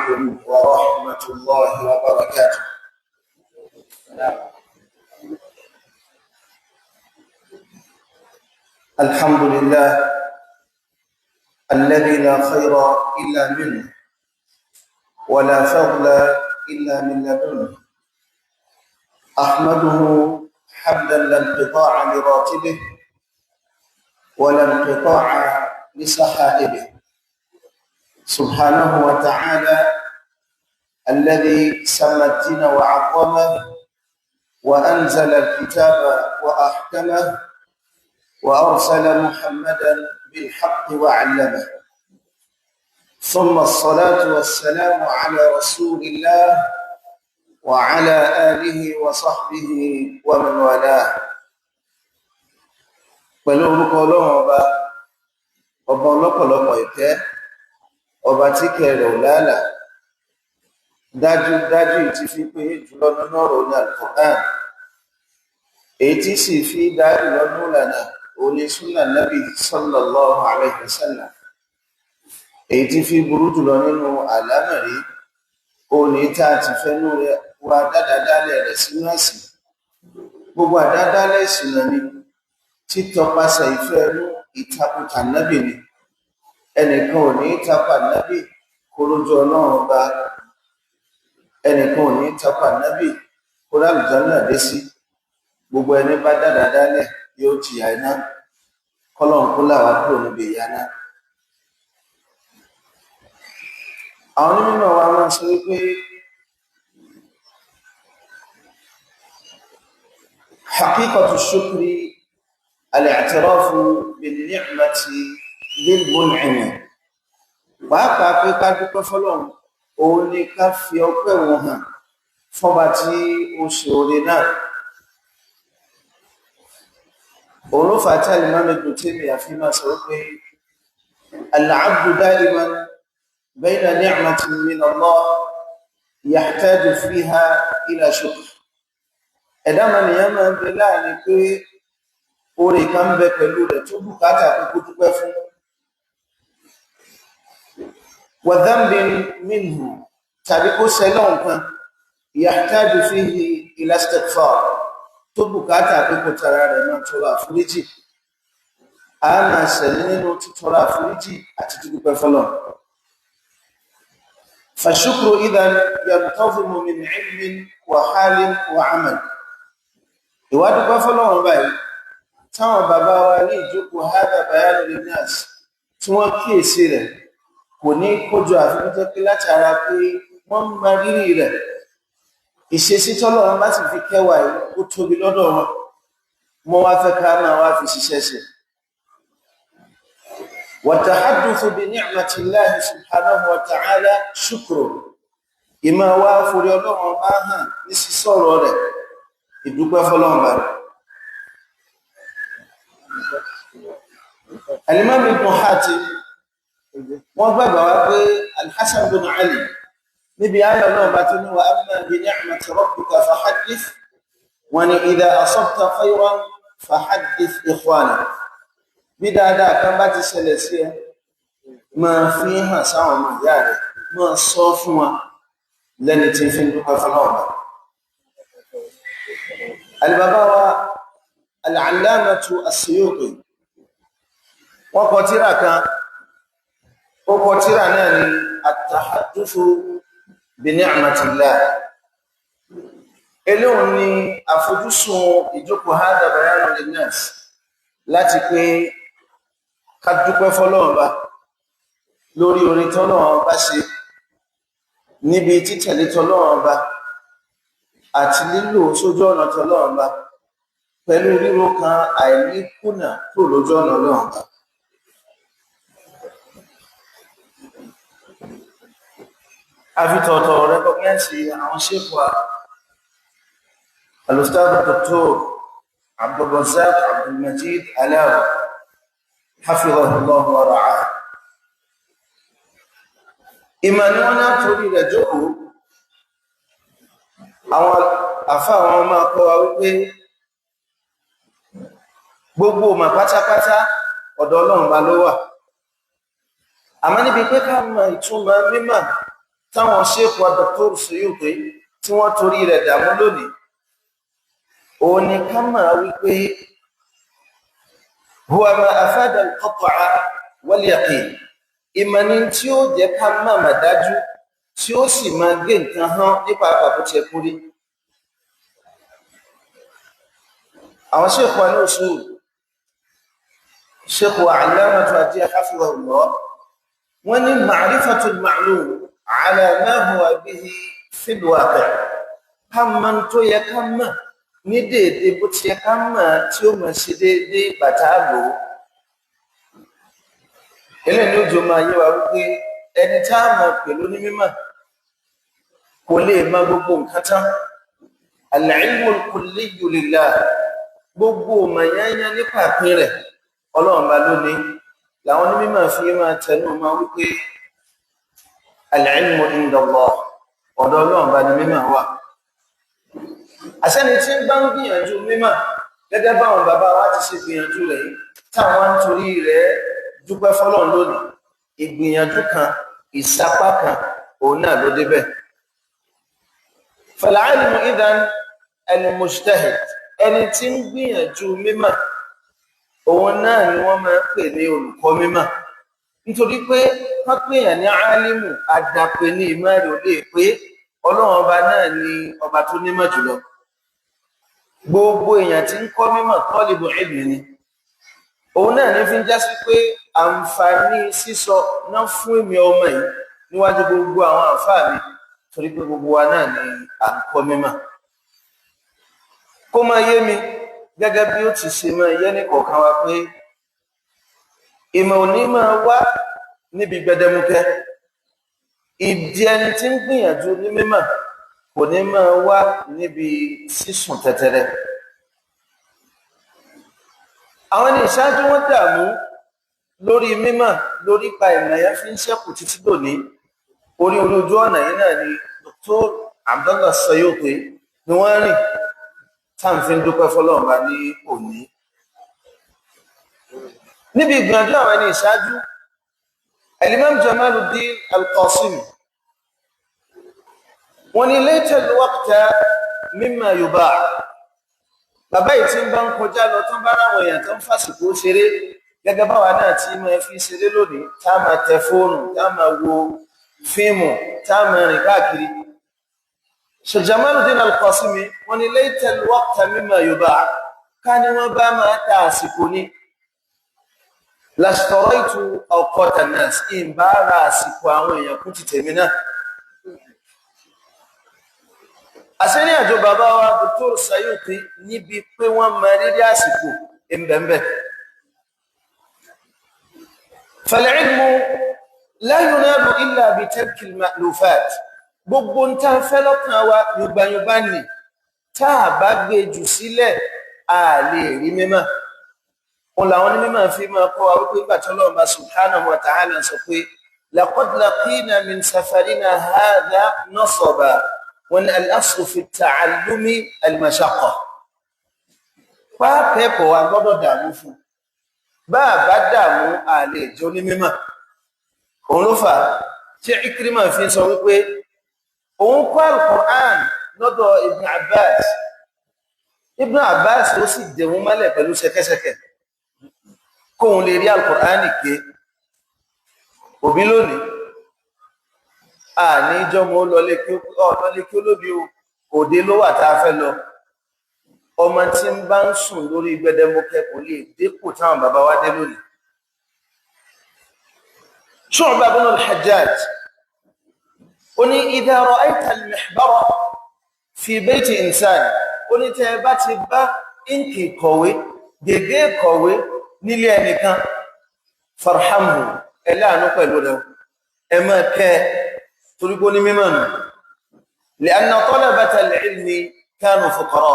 عليكم ورحمة الله وبركاته. الحمد لله الذي لا خير إلا منه ولا فضل إلا من لدنه. أحمده حمدا لا انقطاع لراتبه ولا انقطاع لسحائبه، سبحانه وتعالى الذي سمى الدين وعظمه وأنزل الكتاب وأحكمه وأرسل محمدا بالحق وعلمه، ثم الصلاة والسلام على رسول الله وعلى آله وصحبه ومن والاه. Pẹ̀lú orúkọ Ọlọ́run ọba, ọba ọlọ́pọ̀lọpọ̀ ìkẹ́, ọba tí kẹrẹ̀ ò lálàá, dájúdájú tí fi pé jùlọ nínú ọ̀rọ̀ ní Al-Qur'an, èyí tí sì fi dájú lọ́nà ìlànà òní súnà Nábì sallallahu alayhi wa sallam, èyí tí fi burú jùlọ nínú àlámọ̀rí òní tá a ti fẹ́nu rẹ̀ wá dádádálẹ̀ rẹ̀ sínú ẹ̀sìn. Gbogbo àdádálẹ̀ ìsìnà ni títọpasẹ̀ ìfẹ́ inú ìtakùtà nábì ni. Ẹnìkan ò ní takò nábì kó lójú Ọlọ́run ọba, ẹnìkan ò ní takò nábì kó lálùjọ náà dé sí. Gbogbo ẹni bá dádádálẹ̀ yóò jìyà iná, kọ́lọ́run kó là wá kúrò níbi ìyà náà. Àwọn onímọ̀ wa máa sọ wípé haqiqatu shukri al-i'tirafu bin-ni'mati lil-mun'imi. Pàápàá pé ká dúpẹ́ fọ́lọ́run, òun ni ká fi ọpẹ́ wọn hàn fọ́ba tí ó ṣe oore náà. Òun ló fà á tí Al-Imam Ibn Taymiyyah fi máa sọ wípé al-'abdu da'iman bayna ni'matin min Allah yahtaju fiha ila shukr. Ẹ̀dá mọ̀nìyàn máa ń bẹ láàrin pé oore kan ń bẹ pẹ̀lú rẹ̀ tó bùkátà pé kó dúpẹ́ fún. Wa dhanbin minhu, tàbí kó ṣẹlẹ̀ nǹkan, yahtaju fihi ila istighfar, tó bùkátà pé kó tara rẹ̀ náà tọrọ àforíjì. A máa ṣẹlẹ̀ nínú títọrọ àforíjì àti dúpẹ́ fọ́lọ́run. فالشكر إذن ينتظم من علم وحال وعمل. Ìwà dúpẹ́ fọ́lọ́run báyìí táwọn bàbá wa ní ìjókòó hádà bayanu linnas tí wọ́n kíyèsí rẹ̀ kò ní kójọ àfikún tó pé látara pé wọ́n ń mọ rírì rẹ̀. Ìṣesí tọ́lọ́run bá sì fi kẹwàá yìí ó tóbi lọ́dọ̀ wọn, mo wá fẹ́ ká máa wá fi ṣiṣẹ́ ṣe. Wàtàhádùfù bí ni'matillahi subhanahu wa ta'ala shukru. Ìmọ̀ wá forí Ọlọ́run bá hàn ní sísọ̀rọ̀ rẹ̀, ìdúpẹ́ fọ́lọ́run bá rẹ̀. Al-Imam Ibn Hatim wọ́n gbàgbà wá pé Al-Hasan bin Ali níbi ayọ̀ náà bá tún ní wa amma bi ni'mati rabbika fahaddith, wọ́n ní idha asabta khayran fahaddith ikhwanak. Bí dáadáa kan bá ti ṣẹlẹ̀ sí ẹ, máa fi hàn sáwọn ọmọ ìyá rẹ, máa sọ fún wa lẹ́ni tí fi ń dúpẹ́ fọlọ́run bá. Al-bàbá wa Al-Allamatu As-Suyuti wọ́n kọ tírà kan, ó kọ tírà náà ní At-Tahadduthu bi Ni'matillah. Eléhùn ni àfojúsùn ìjókòó hádà bayanu linnas láti pé ká dúpẹ́ fọ́lọ́run bá lórí orin tọ́lọ́run bá ṣe níbi títẹ̀lé tọ́lọ́run bá àti lílò sójú ọ̀nà tọ́lọ́run bá pẹ̀lú ríro kan àìníkùnà kúrò lójú ọ̀nà Ọlọ́run bá. Àfitọ̀ọ̀tọ̀ rẹ́kọ̀gẹ́ǹsì àwọn ṣéèkù Al-Ustadh Dr. Abdulrazak Abdulmajid Alawi hafidhahullahu wa ra'ah. Ìmọ̀ ni wọ́n náà torí rẹ̀ jókòó. Àwọn àfá àwọn máa kọ́ wa wípé gbogbo ọmọ pátápátá ọ̀dọ̀ Ọlọ́run bá ló wà. Àmọ́ níbi pé ká mọ ìtumọ̀ mímọ̀ Táwọn Sheikh wa Dr. Suyuti tí wọ́n torí rẹ̀ dààmú lónìí, òun ni ká máa wípé huwa ma afada al-qat'a wal-yaqin, ìmọ̀ ni tí ó jẹ́ ká má mà dájú, tí ó sì máa gé nǹkan hàn nípa àpapọ̀ tí ẹ kú rí. Àwọn Sheikh wa ní usul, Sheikh wa Allamatu Ajé hafidhahullah, wọ́n ní ma'rifatul ma'lum ala ma huwa bihi fil waqi', ká mọ̀ tó yẹ ká mọ̀ ní déédéé bó ti yẹ ká mọ̀, tí ó mọ̀ sí déédéé bàtà lò ó. Eléyìí ní ojú máa yé wa wípé ẹni tá a mọ̀ pẹ̀lú ní mímọ̀ kò lè mọ̀ gbogbo nǹkan tán. Al-ilmu al-kulliyyu lillah, gbogbo mọ̀yányá nípa àpín rẹ̀ Ọlọ́run bá lónìí. Làwọn onímọ̀ fi máa tẹnu máa wípé al-ilmu inda Allah, ọ̀dọ̀ Ọlọ́run bá ní mímọ̀ wà. Àṣẹ́ni tí ń bá ń gbìyànjú mímọ̀ gẹ́gẹ́ báwọn bàbá wa ti ṣe gbìyànjú rẹ̀ yìí, táwọn ń torí rẹ̀ dúpẹ́ fọ́lọ́run lónìí, ìgbìyànjú kan, ìsapá kan, òun náà ló débẹ̀. Fal-ilmu idhan al-mujtahid, ẹni tí ń gbìyànjú mímọ̀, òun náà ni wọ́n máa ń pè ní olùkọ́ mímọ̀, nítorí pé wọ́n pèèyàn ní álímù, àdàpè ní ìmọ̀ rẹ̀ ò lè pé. Ọlọ́run ọba náà ni ọba tó nímọ̀ jùlọ. Gbogbo èèyàn tí ń kọ́ mímọ̀ tọ́lìbù ilmi ni. Òun náà ní fi ń já sí pé àǹfààní sísọ náà fún èmi ọmọ yìí níwájú gbogbo àwọn àǹfààní mi, torí pé gbogbo wa náà ni à ń kọ́ mímọ̀. Kó máa yé mi gẹ́gẹ́ bí ó ti ṣe máa yé ní kọ̀ọ̀kan wa pé ìmọ̀ òní máa wá níbi gbẹdẹmukẹ. Ìdí ẹni tí ń gbìyànjú ní mímọ̀ kò ní máa wá níbi sísùn tẹ̀tẹ̀rẹ̀. Àwọn ẹni ìṣáájú wọn dààmú lórí mímọ̀, lórí pa ìmọ̀ yẹn fi ń ṣẹ́kù títí dòní. Orí ojú ọ̀nà yìí náà ni Dr. Abdullah Suyuti ni wọ́n rìn, tá à ń fi ń dúpẹ́ fọlọ́run bá ní òní. Níbi ìgbìyànjú àwọn ẹni ìṣáájú, Al-Imam Jamaluddin Al-Qasimi wọ́n ní layta al-waqta mimma yuba'. Bàbá yìí tí ń bá ń kọjá lọ tán bá ráwọn èèyàn tó ń fàsìkò ṣeré gẹ́gẹ́ báwa náà tí máa fi ṣeré lónìí, tá a máa tẹ fóònù, tá a máa wo fíìmù, tá a máa rìn káàkiri. Sheikh Jamaluddin Al-Qasimi wọ́n ní layta al-waqta mimma yuba', ká ní wọ́n bá máa ta àsìkò ní. Lashtaraytu awqata an-nas, ìbá ra àsìkò àwọn èèyàn kún ti tèmi náà. Àṣírí àjò bàbá wa Dr. Suyuti níbi pé wọ́n mọ rírí àsìkò ìbẹ̀m̀bẹ̀. Fal-ilmu la yunalu illa bi tarki al-ma'lufat. Gbogbo ń tá fẹ́ lọ́kàn wa yùgbàyùgbà nì, tá a bá gbé jù sílẹ̀ a lè rí mímọ̀. Òun làwọn onímọ̀ fi máa kọ́ wa wípé nígbà tí Ọlọ́run bá subhanahu wa ta'ala sọ pé laqad laqina min safarina hadha nasaba, wọ́n ní al-aslu fi ta'allumi al-mashaqqa. Pápẹ́kọ̀ọ́ wa gbọ́dọ̀ dààmú fún, bá a bá dààmú a lè jẹ́ onímọ̀. Òun ló fà á tí Ikrima fi sọ wípé òun kọ́ al-Qur'an lọ́dọ̀ Ibn Abbas. Ibn Abbas ó sì dẹ̀wọ́n mọ́lẹ̀ pẹ̀lú ṣẹ̀kẹ̀ṣẹ̀kẹ̀ kóun lè rí al-Qur'an ké. Òbí lónìí àní jọmọ lọlé kí ó lóbi o, òde ló wà tá a fẹ́ lọ. Ọmọ tí ń bá ń sùn lórí gbẹdẹmukẹ kò lè dépò táwọn bàbá wa dé lónìí. Shu'ba ibn al-Hajjaj ó ní idha ra'ayta al-mihbara fi bayti insan, ó ní tẹ́ ẹ bá ti bá íǹkì kọ̀wé, gègé kọ̀wé nílé ẹnìkan, farhamhu, ẹ láàánú pẹ̀lú rẹ̀, ẹ máa kẹ́ ẹ torí kó ní mímọ̀ nù. Li'anna talabata al-ilmi kanu fuqara.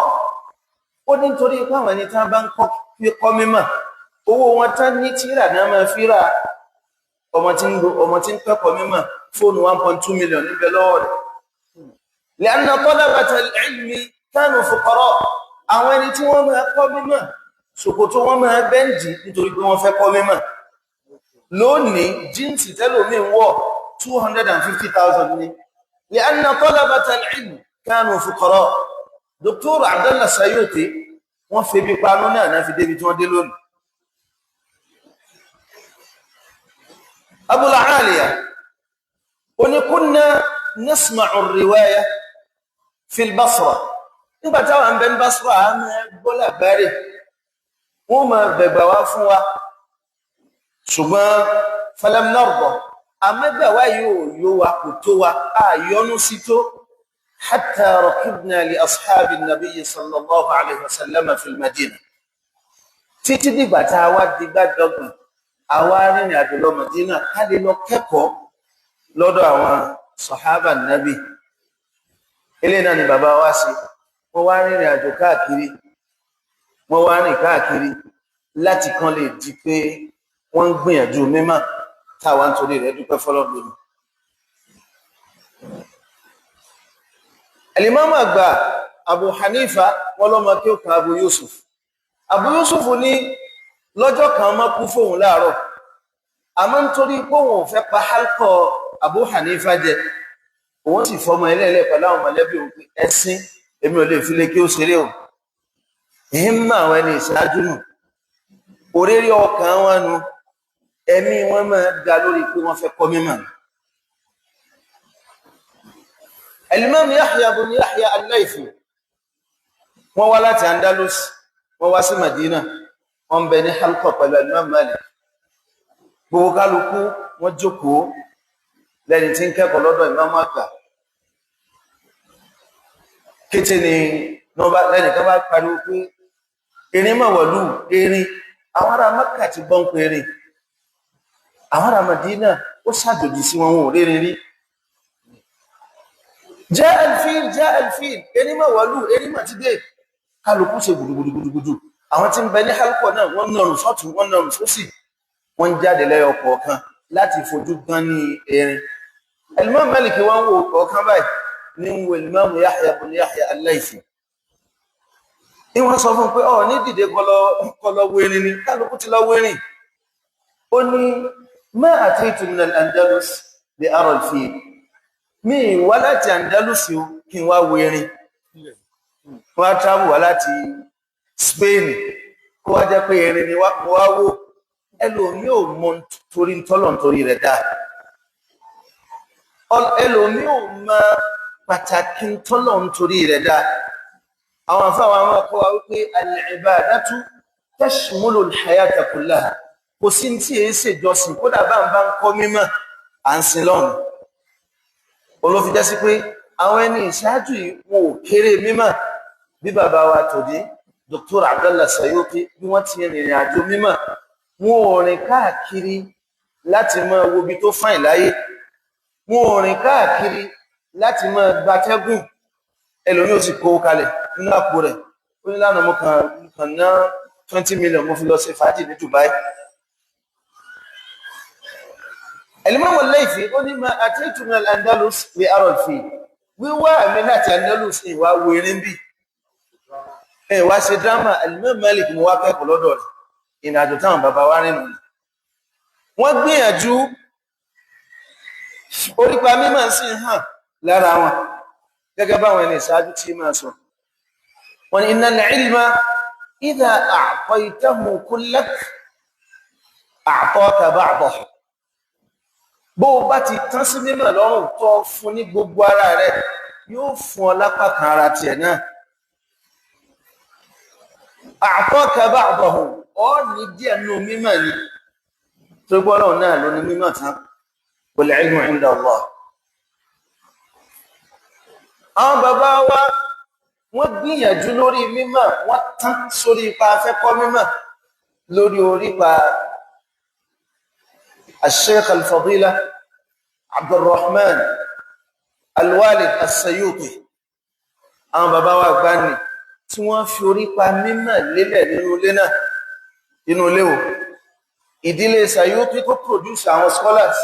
Ó ní nítorí pé àwọn ẹni tá bá ń kọ́ mímọ̀, owó wọn tán ní tíra náà máa fi rà. Ọmọ tí ń kẹ́kọ̀ọ́ mímọ̀, fóònù 1.2 million níbẹ̀ lọ́wọ́ rẹ̀. Li'anna talabata al-ilmi kanu fuqara. Àwọn ẹni tí wọ́n máa kọ́ mímọ̀, ṣòkòtò wọn máa bẹ́ǹdì nítorí pé wọ́n fẹ́ kọ́ mímọ̀. Lónìí, jíǹsì tẹ́lòmíì ń wọ̀ 250,000 ní. Li'anna talabata al-ilm kanu fuqara. Dr. Abdullah Sayuti wọ́n fi ebi panú náà náà fi débi tí wọ́n dé lónìí. Abul Aliya ó ní kunna nasma'u ar-riwaya fi al-Basra. Nígbà táwọn ń bẹ ní Basra, a máa gbọ́ làbárè, wọ́n máa bẹ̀gbà wá fún wa, ṣùgbọ́n falam narda, àmẹ́gbà wá yóò yóò wa, kò tó wa, a yọnu sí tó, hatta rakibna li ashabi nabiyyi sallallahu alayhi wa sallam fil Madina, títí dìgbà tá a wá dìgbà dọ́gbọ̀n, àwa rìnrìn àjò lọ Madina ká lè lọ kẹ́kọ̀ọ́ lọ́dọ̀ àwọn sahaba nabi. Eléyìí náà ni bàbá wa ṣe. Wọ́n wá rìnrìn àjò káàkiri, wọ́n wá rìn káàkiri láti kan lè di pé wọ́n ń gbìyànjú mímọ̀ táwa ń torí rẹ̀ dúpẹ́ fọlọ́run lónìí. Al-Imam àgbà Abu Hanifa wọ́n lọ́mọ kí ó kan Abu Yusuf. Abu Yusuf ní lọ́jọ́ kan mọ́ kú fóun láàárọ̀, àmọ́ nítorí pé òun ò fẹ́ pa hálkọ̀ Abu Hanifa jẹ, òun sì fọmọ ẹlẹ́ẹ̀lẹ́ pẹ̀lú àwọn mọ̀lẹ́bí òun pé ẹ̀sìn èmi ò lè fi lé kí ó ṣeré o. Himma àwọn ẹni ìṣáájú nù, òrírí ọkàn wọn nu, ẹ̀mí wọn máa ga lórí pé wọ́n fẹ́ kọ́ mímọ̀. Al-Imam Yahya ibn Yahya al-Laythi wọ́n wá láti Andalus, wọ́n wá sí Madina, wọ́n ń bẹ ní halqa pẹ̀lú Al-Imam Malik. Gbogbo kálukú wọ́n jókòó lẹ́ni tí ń kẹ́kọ̀ọ́ lọ́dọ̀ Imam àgbà. Kété ni lẹ́nìkan bá pariwo pé erin mà wọ̀lú erin. Àwọn ará Mẹ́kà ti gbọ́n pé erin, àwọn ará Madina ó ṣàjòjì sí wọn, wọn ò rírin rí. Jẹ́ alfil, jẹ́ alfil, erin mà wọ̀lú, erin mà ti dé. Kálukú ṣe gudugudugudugudu. Àwọn tí ń bẹ ní hálùkọ náà wọ́n nàrùn sọ́tún, wọ́n nàrùn sósì, wọ́n ń jáde lẹ́yọ kọ̀ọ̀kan láti fojú gan ní erin. Al-Imam Malik wọ́n wò ọ̀kan báyìí ní ń wo Imam Yahya ibn Yahya al-Laythi. Ní wọ́n sọ fún pé ọ ní dìde kọlọ wérin ni, kálukú ti lọ wérin. Ó ní ma ataitu min al-Andalus li ara al-fil, mi wá láti Andalus o kí n wá wérin. Wọ́n á travel wá láti Spain kó wá jẹ́ pé erin ni mo wá wò. Ẹlòmíì ò mọ torí tọ́lọ̀ nítorí rẹ̀ dáa, ẹlòmíì ò mọ pàtàkì tọ́lọ̀ nítorí rẹ̀ dáa. Àwọn afáwọn àwọn akọ́ wa wípé al-ibadatu tashmulu al-hayata kullaha, kò sí tí èé ṣèjọsìn kódà bá ń bá ń kọ́ mímọ̀ à ń sin lọ́run. Olófi jẹ́ sí pé àwọn ẹni ìṣáájú yìí wọn ò kéré mímọ̀. Bí bàbá wa tòdí Dr. Abdullah Sayuti bí wọ́n ti rìnrìn àjò mímọ̀, wọn ò rìn káàkiri láti máa wo ibi tó fàìn láyé, wọn ò rìn káàkiri láti máa gbatẹ́gùn. Ẹlòmíì ó sì kó kalẹ̀ nínú àpò rẹ̀, ó ní lánàá mo kàn ná 20 million mo fi lọ ṣe fàájì ní Dubai. Al-Imam al-Laythi ó ní ma ataitu min al-Andalus li ara al-fil, wíwá mi láti Andalus ìwà wẹ̀rin bí ìwà ṣe dírámà. Al-Imam Malik mo wá kẹ́kọ̀ọ́ lọ́dọ̀ rẹ̀, ìrìnàjò táwọn bàbá wa rìn nù. Wọ́n gbìyànjú, orípa mímọ̀ sí hàn lára wọn gẹ́gẹ́ báwọn ẹni ìṣáájú tí máa sọ. Wọ́n ní innal ilma idha a'taytahu kullak a'taka ba'dahu. Bó o bá ti tán sí mímọ̀ lọ́rùn tó fún ní gbogbo ara rẹ̀, yóò fún ọ lápá kan ara tiẹ̀ náà. A'taka ba'dahu, ọ ní díẹ̀ nínú mímọ̀ ni, tó gbọ́dọ̀ náà ló ní mímọ̀ tán. Wal ilmu 'inda Allah. Àwọn bàbá wa wọ́n gbìyànjú lórí mímọ̀, wọ́n tán sórí ipa afẹ́kọ́ mímọ̀ lórí orípa Al-Sheikh Al-Fadila Abdulrahman Al-Walid As-Sayuti. Àwọn bàbá wa gbani tí wọ́n fi orípa mímọ̀ lélẹ̀ nínú ilé náà, inú ilé o, ìdílé Sayuti tó produce àwọn scholars,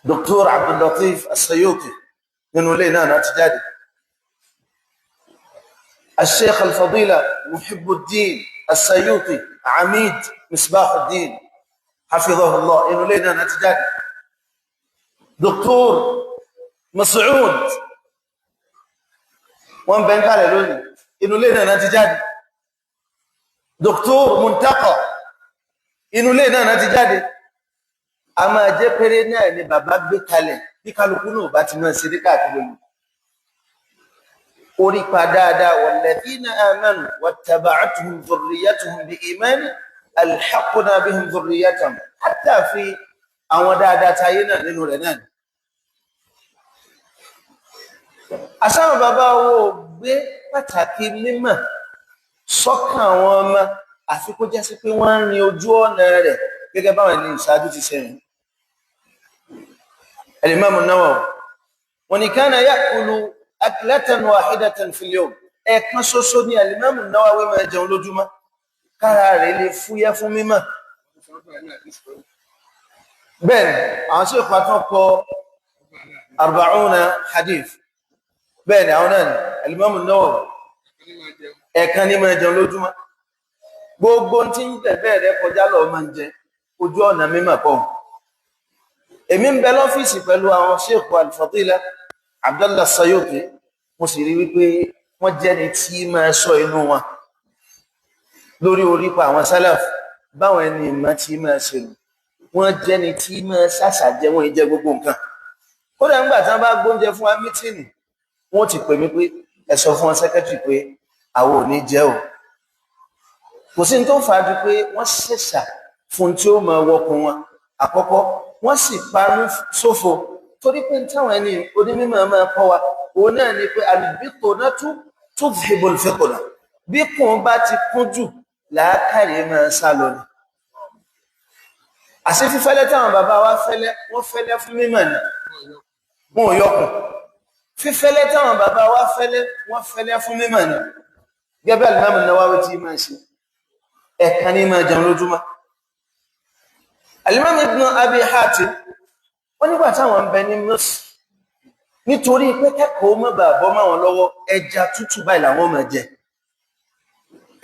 Dr. Abdul Latif As-Sayuti nínú ilé náà láti jáde. Al-Sheikh Al-Fadila Muhibbuddin As-Sayuti Amid Misbahuddin hafidhahullah inú ilé náà láti jáde. Dr. Mas'ud, wọ́n bẹ́ ń kalẹ̀ lónìí, inú ilé náà ti jáde. Dr. Muntaka, inú ilé náà ti jáde. A máa jẹ́ péré náà ni bàbá gbé kalẹ̀ bí kálukú náà bá ti máa ṣe dé káàkiri lónìí. Orí pa dáadáa, walladhina amanu wattaba'atuhum dhurriyyatuhum bi imani alhaqna bihim dhurriyyatahum, hatta fi àwọn dáadáa táyé náà nínú rẹ̀ náà. Àṣàwọn bàbá wo gbé pàtàkì mímọ̀ sọ́kàn àwọn ọmọ, àfi kó jẹ́ sí pé wọ́n ń rin ojú ọ̀nà rẹ̀ gẹ́gẹ́ báwọn ẹni ìṣáájú ti ṣe rìn. Al-Imam An-Nawawi wọ́n ní kana ya'kulu aklatan wahidatan fil yawm, ẹ̀ẹ̀kan ṣoṣo ní Al-Imam An-Nawawi máa jẹun lójúmọ́ kára rẹ̀ lè fúyẹ́ fún mímọ̀. Bẹ́ẹ̀ àwọn ṣe ìpàtàn kọ arba'una hadith, bẹ́ẹ̀ ni àwọn náà ni Al-Imam An-Nawawi ẹ̀ẹ̀kan ní máa jẹun lójúmọ́. Gbogbo tí ń tẹ̀bẹ̀ rẹ kọjá lọ máa ń jẹ ojú ọ̀nà mímọ̀ pọ̀. Èmi ń bẹ lọ́fíìsì pẹ̀lú àwọn Sheikh Al-Fadila Abdallah Sayuti, mo sì rí wípé wọ́n jẹ́ni tí máa sọ inú wọn lórí orípa àwọn sálàf, báwọn ẹni ìmọ̀ tí máa ṣe nù. Wọ́n jẹ́ni tí máa ṣàṣà jẹ, wọ́n jẹ gbogbo nǹkan. Kódà nígbà tí wọ́n bá gbóúnjẹ fún wa mítìnì, wọ́n ti pè mí pé ẹ sọ fún wọn sẹ́kẹ́tìrì pé àwọn ò ní jẹ́ o. Kò sí ní tó fà á ju pé wọ́n ṣẹ̀ṣà fún tí ó máa wọkùn wọn. Àkọ́kọ́, wọ́n sì panú sófo, torí pé táwọn ẹni onímọ̀ máa kọ́ wa òun náà ni pé al-bitunatu tudhhibu al-fitna, bí kùn bá ti kún jù làákàyè máa sá lọ ni. Àṣé fífẹ́lẹ́ táwọn bàbá wa fẹ́lẹ́, wọ́n fẹ́lẹ́ fún mímọ̀ ni, wọn ò yọkùn. Fífẹ́lẹ́ táwọn bàbá wa fẹ́lẹ́, wọ́n fẹ́lẹ́ fún mímọ̀ ni. Gẹ́gẹ́ Al-Imam An-Nawawi tí máa ṣe, ẹ̀kan ní máa jẹun lójúmọ́. Al-Imam Ibn Abi Hatim wọ́n nígbà táwọn ń bẹ ní Misr, nítorí pé kẹ́kọ̀ọ́ mọ́ bà bọ́ máwọn lọ́wọ́, ẹja tútù báyìí làwọn máa jẹ,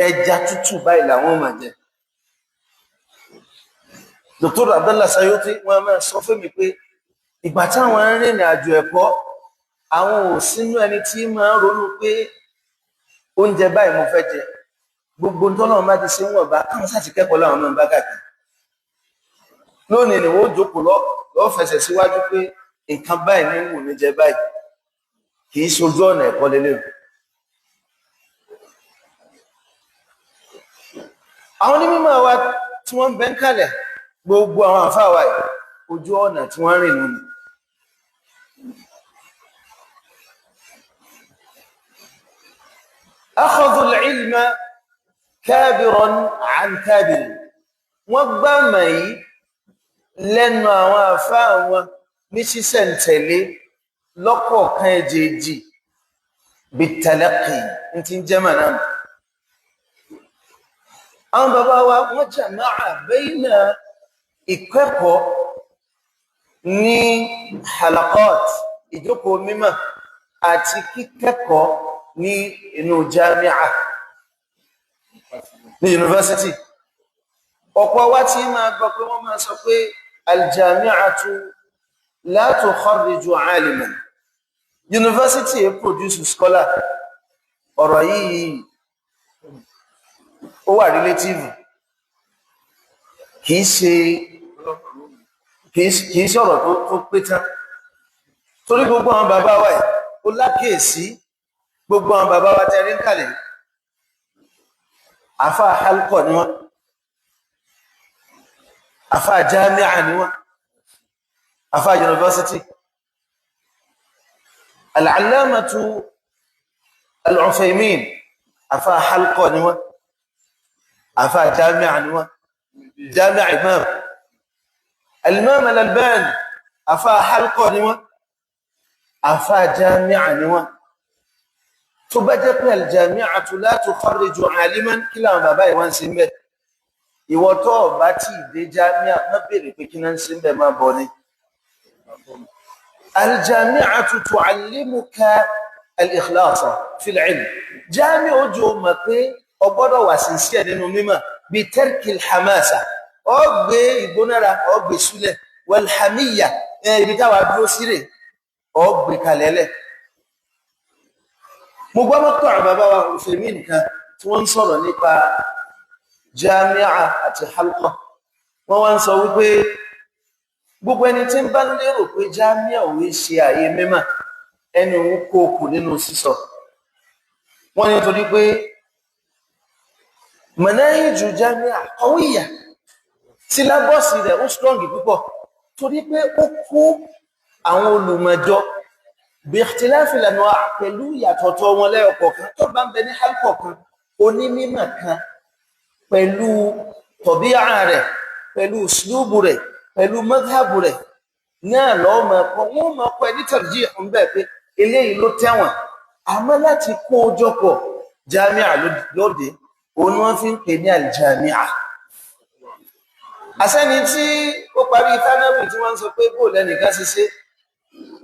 ẹja tútù báyìí làwọn máa jẹ. Dr. Abdallah Sayuti wọ́n máa sọ fún mi pé ìgbà táwọn ń rìnrìn àjò ẹ̀kọ́, àwọn ò sínú ẹni tí máa ń ronú pé oúnjẹ báyìí mo fẹ́ jẹ, gbogbo tọ́lọ́run bá ti ṣe ń wọ̀nba káwọn sáà ti kẹ́kọ̀ọ́ láwọn máa ń bá káàkiri. Lónìí ni wọ́n jókòó lọ́ fẹsẹ̀ síwájú pé nǹkan báyìí ní wù mí jẹ báyìí, kì í ṣojú ọ̀nà ẹ̀kọ́ lélẹ̀. Àwọn onímọ̀ wa tí wọ́n ń bẹ ń kalẹ̀, gbogbo àwọn àfáà wa yìí, ojú ọ̀nà tí wọ́n rìn nù. Akhadhu al-ilma kabiran an kabir, wọ́n gbà mọ̀ yìí lẹ́nu àwọn àfáà wọn ní ṣísẹ̀ntẹ̀lé lọ́kọ̀ọ̀kan èjèèjì, bitalaqi ti ń jẹ́ màná. Àwọn bàbá wa wọ́n jama'a bayna ìkẹ́kọ̀ọ́ ní halaqat, ìjókòó mímọ̀, àti kíkẹ́kọ̀ọ́ ní inú jami'a ní yunifásitì. Ọ̀pọ̀ wa tí máa gbọ́ pé wọ́n máa sọ pé aljami'atu la tukharriju aliman, yunifásitì produce scholar. Ọ̀rọ̀ yìí ó wà relative, kìí ṣe ọ̀rọ̀ tó pé tán, torí gbogbo àwọn bàbá wa yìí ó lákèésí, gbogbo àwọn bàbá wa tẹrí ń kalẹ̀, àfà halkọ ni wọ́n, àfà jami'a ni wọ́n, àfà yunifásitì. Al-allamatu al-Uthaymin àfà halkọ ni wọ́n, àfà jami'a ni wọ́n, jami'a imam. Al-Imam al-Albani àfà halkọ ni wọ́n, àfà jami'a ni wọ́n. Tó bá jẹ́ pé al-jami'atu la tukharriju aliman, kí làwọn bàbá yìí wọ́n ń ṣe ń bẹ̀? Ìwọ tó o bá tí ì dé jami'a má béèrè pé kí náà ń ṣe ń bẹ̀, máa bọ̀ ni. Al-jami'atu tu'allimuka al-ikhlasa fil ilm. Jami'a ó jẹ́ o mọ̀ pé o gbọ́dọ̀ wà sincere nínú mímọ̀, bí tarkil hamasa, ó gbé ìgbónára, ó gbé súlẹ̀, wal hamiyya, ibi táwa dúró sí rè. Ọ gbé kalẹ̀ lẹ̀. Mo gbọ́ mọ́tò àwọn bàbá wa òfèmí nìkan tí wọ́n ń sọ̀rọ̀ nípa jamia àti halqa. Wọ́n wá ń sọ wípé gbogbo ẹni tí ń bá lérò pé jamia ò ṣe àyè mímọ̀, ẹni òun kó kù nínú sísọ. Wọ́n ní torí pé manahiju jamia qawiyya, sílábọ̀sì rẹ̀ ó strong púpọ̀, torí pé ó kó àwọn olùmọ̀jọ bí ikhtilafi al-anwa' pẹ̀lú ìyàtọ̀tọ̀ wọn lẹ́yọkọ̀ọ̀kan. Tó bá ń bẹ ní halqa kan, onímọ̀ kan pẹ̀lú tọ̀bíà rẹ̀, pẹ̀lú uslubu rẹ̀, pẹ̀lú madhhabu rẹ̀ náà lọ́ọ́ máa kọ́. Wọ́n máa kọ́ ẹni tarjih ń bẹ̀ pé eléyìí ló tẹ̀wọ̀n. Àmọ́ láti kó o jọpọ̀, jamia lóde, òun ni wọ́n fi ń pè ní aljamia. Àsẹ́ni tí ó parí thanawi tí wọ́n ń sọ pé bó lẹ́nìkan ṣiṣẹ́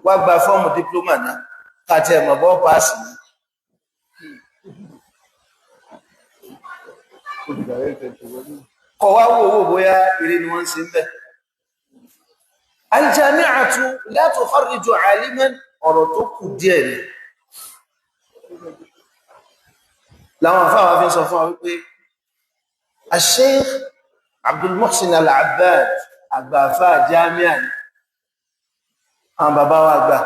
wá gba fọ́ọ̀mù dípúlọ́mà náà káàtì ẹ̀mọ̀ bọ́ paasi ní. Kọ̀ wá wò wò bóyá eré ni wọ́n ń ṣe ń bẹ̀. Aljami'atu la tukharriju aliman, ọ̀rọ̀ tó kù díẹ̀ ni. Làwọn afáwà fi ń sọ fún wa wípé Sheikh Abdul Muhsin Al-Abbad àgbàfà jamia ni, àwọn bàbá wa àgbà,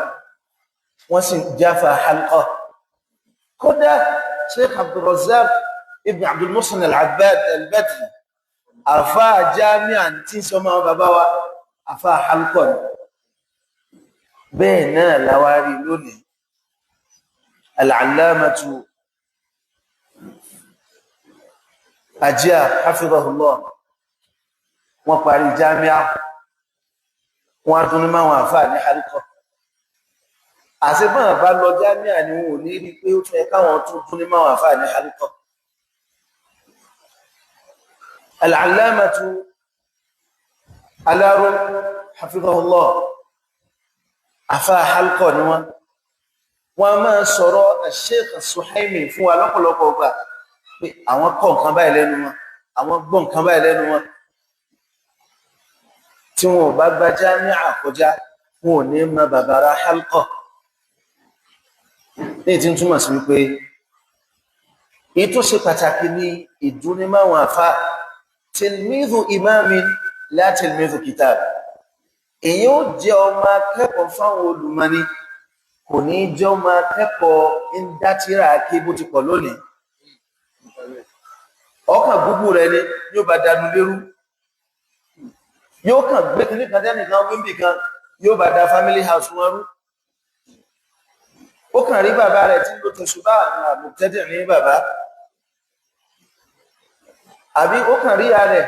wọ́n sì jáfa halqa. Kódà Sheikh Abdul Razzaq ibn Abdul Muhsin Al-Abbad Al-Badri àfà jamia tí ń sọmọ àwọn bàbá wa, àfà halqa ni. Bẹ́ẹ̀ náà láwárí lónìí Al-Allamatu Ajia hafidhahullah, wọ́n parí jamia, wọ́n á tún ní máwọn àfáà ní halqa. Àṣebọ́n bá lọ jamia ni wọn ò ní rí pé ó tún ẹ káwọn tún tún ní máwọn àfáà ní halqa. Al-Allamatu Alaro hafidhahullah àfáà halqa ni wọ́n. Wọ́n máa sọ̀rọ̀ Sheikh Suhaimi fún wa lọ́pọ̀lọpọ̀ ọgbà pé àwọn kọ́ nǹkan báyìí lẹ́nu wọn, àwọn gbọ́ nǹkan báyìí lẹ́nu wọn. Tí wọn ò bá gba jamia kọjá, wọn ò ní mọ bàbára halqa. Ní tí ń túmọ̀ sí wípé èyí tó ṣe pàtàkì ní ìdúnímáwọn àfa tilmidhu imamin la tilmidhu kitab. Èyí ó jẹ́ ọmọ akẹ́kọ̀ọ́ fáwọn olùmọ́ni, kò ní jẹ́ ọmọ akẹ́kọ̀ọ́ ń dátìrà kí bó ti pọ̀ lónìí. Ọkàn gbogbo rẹ ni yóò bá dànù lérú, yóò kàn gbé kínní kan dẹ́nìkan wíńbì kan, yóò bá da family house wọn rú. Ó kàn rí bàbá rẹ̀ tí ń lo tẹ̀sùbá àwọn àbùtẹ́dẹ̀ ní bàbá, àbí ó kàn rí ìyá rẹ̀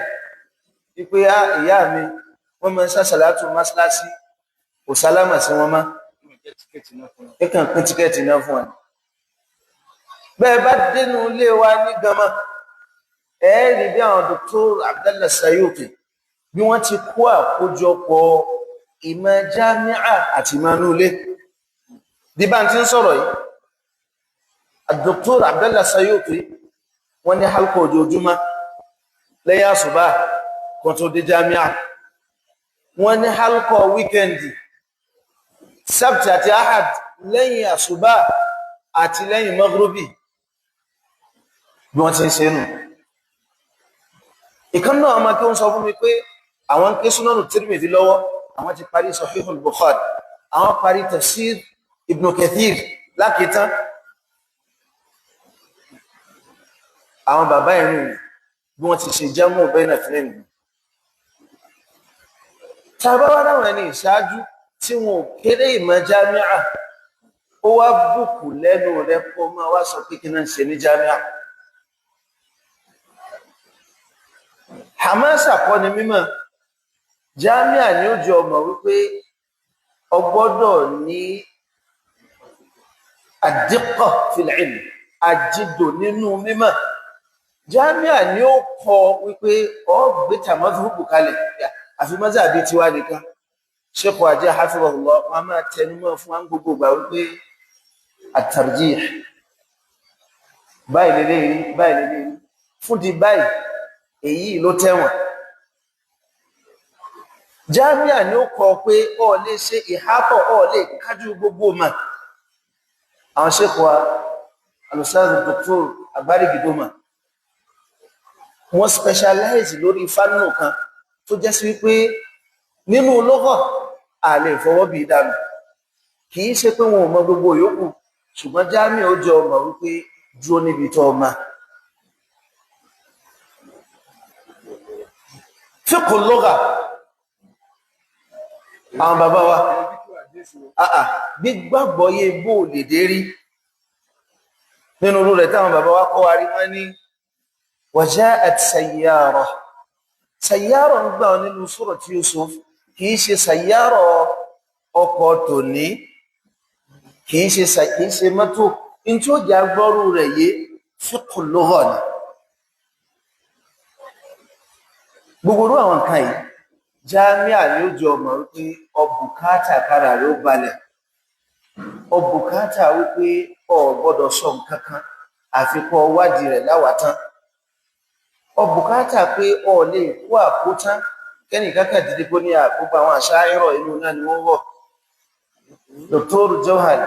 wípé á ìyá mi wọ́n máa ń ṣàṣàlátù mọ́ṣáláṣí, kò sálámà sí wọn mọ́, ó kàn pín tíkẹ́ẹ̀tì náà fún wọn. Bẹ́ẹ̀ bá dénú ilé wa ní gama, ẹ rí bí àwọn Dr. Abdallah Sayuti bí wọ́n ti kó àkójọpọ̀ ìmọ̀ jámíà àti ìmọ̀ inú ilé. Bí bá ń ti ń sọ̀rọ̀ yìí, Dr. Abdallah Sayuti wọ́n ní halqa ojoojúmọ́ lẹ́yìn àsùbá kan tó dé jámíà. Wọ́n ní halqa wíkẹ́ndì sábtì àti ahad lẹ́yìn àsùbá àti lẹ́yìn maghrubi, bí wọ́n ti ń ṣe nù. Ìkan náà ọmọ kí ó ń sọ fún mi pé àwọn ń ké Súnánù Tirmidhi lọ́wọ́, àwọn ti parí Sahihul Bukhari, àwọn parí Tafsir Ibn Kathir lákìtán. Àwọn bàbá ìrìn bí wọ́n ti ṣe jámù bayna ithnayn. Tá a bá wá ráwọn ẹni ìṣáájú tí wọn ò kéré ìmọ̀ jámíà, ó wá bùkù lẹ́nu rẹ kó máa wá sọ pé kí náà ń ṣe ní jámíà. Hamasa kọ́ ni mímọ̀. Jámíà ni ó jẹ́ ọmọ wípé o gbọ́dọ̀ ní àdíkọ̀ fil ilm, àjídò nínú mímọ̀. Jámíà ni ó kọ wípé ọ gbé tàmọ́fúrúkù kalẹ̀, àfi mọ́sàbí tiwa nìkan. Sheikh Ajé hafizahullah wọn máa tẹnumọ́ fún wa gbogbo ìgbà wípé at-tarjih báyìí lélẹ́yìí, báyìí lélẹ́yìí, fún di báyìí èyí ló tẹ̀wọ̀n. Jámíà ni ó kọ pé ọ lè ṣe ìhátọ̀, ọ lè kájú gbogbo mà. Àwọn ṣékò wa alùsáàzù Dr. Agbárigidoma, wọ́n specialize lórí fánù kan tó jẹ́ sí wípé nínú lọ́gọ̀ a lè fọwọ́ bí dànù. Kì í ṣe pé wọn ò mọ gbogbo yòókù, ṣùgbọ́n jámíà ó jẹ́ ọmọ wípé dúró níbi tó ọmọ. Fíkù lọ́gà àwọn bàbá wa gbígbàgbọ́ yé bó lè dé rí nínú irú rẹ̀ táwọn bàbá wa kọ́ wa rí, wọ́n ní waja'at sayyara. Sayyara ń gbà nínú surati Yusuf, kì í ṣe sayyara ọkọ̀ tòní, kì í ṣe mọ́tò. In tí ó jẹ́ agbọ́rú rẹ̀ yé fiqhu lugha ni. Gbogbo irú àwọn nǹkan yìí, jámíà ni ó jẹ ọmọ wípé ọbùkátà kára rẹ̀ ó balẹ̀, ọbùkátà wípé o gbọ́dọ̀ sọ nǹkan kan àfi kó wádìí rẹ̀ láwàtán, ọbùkátà pé o lè kó àkótán kẹ́nìkan kan dìde kó ní àkópa àwọn àṣà ìrọ̀ inú náà ni wọ́n wọ̀. Dr. Jauhari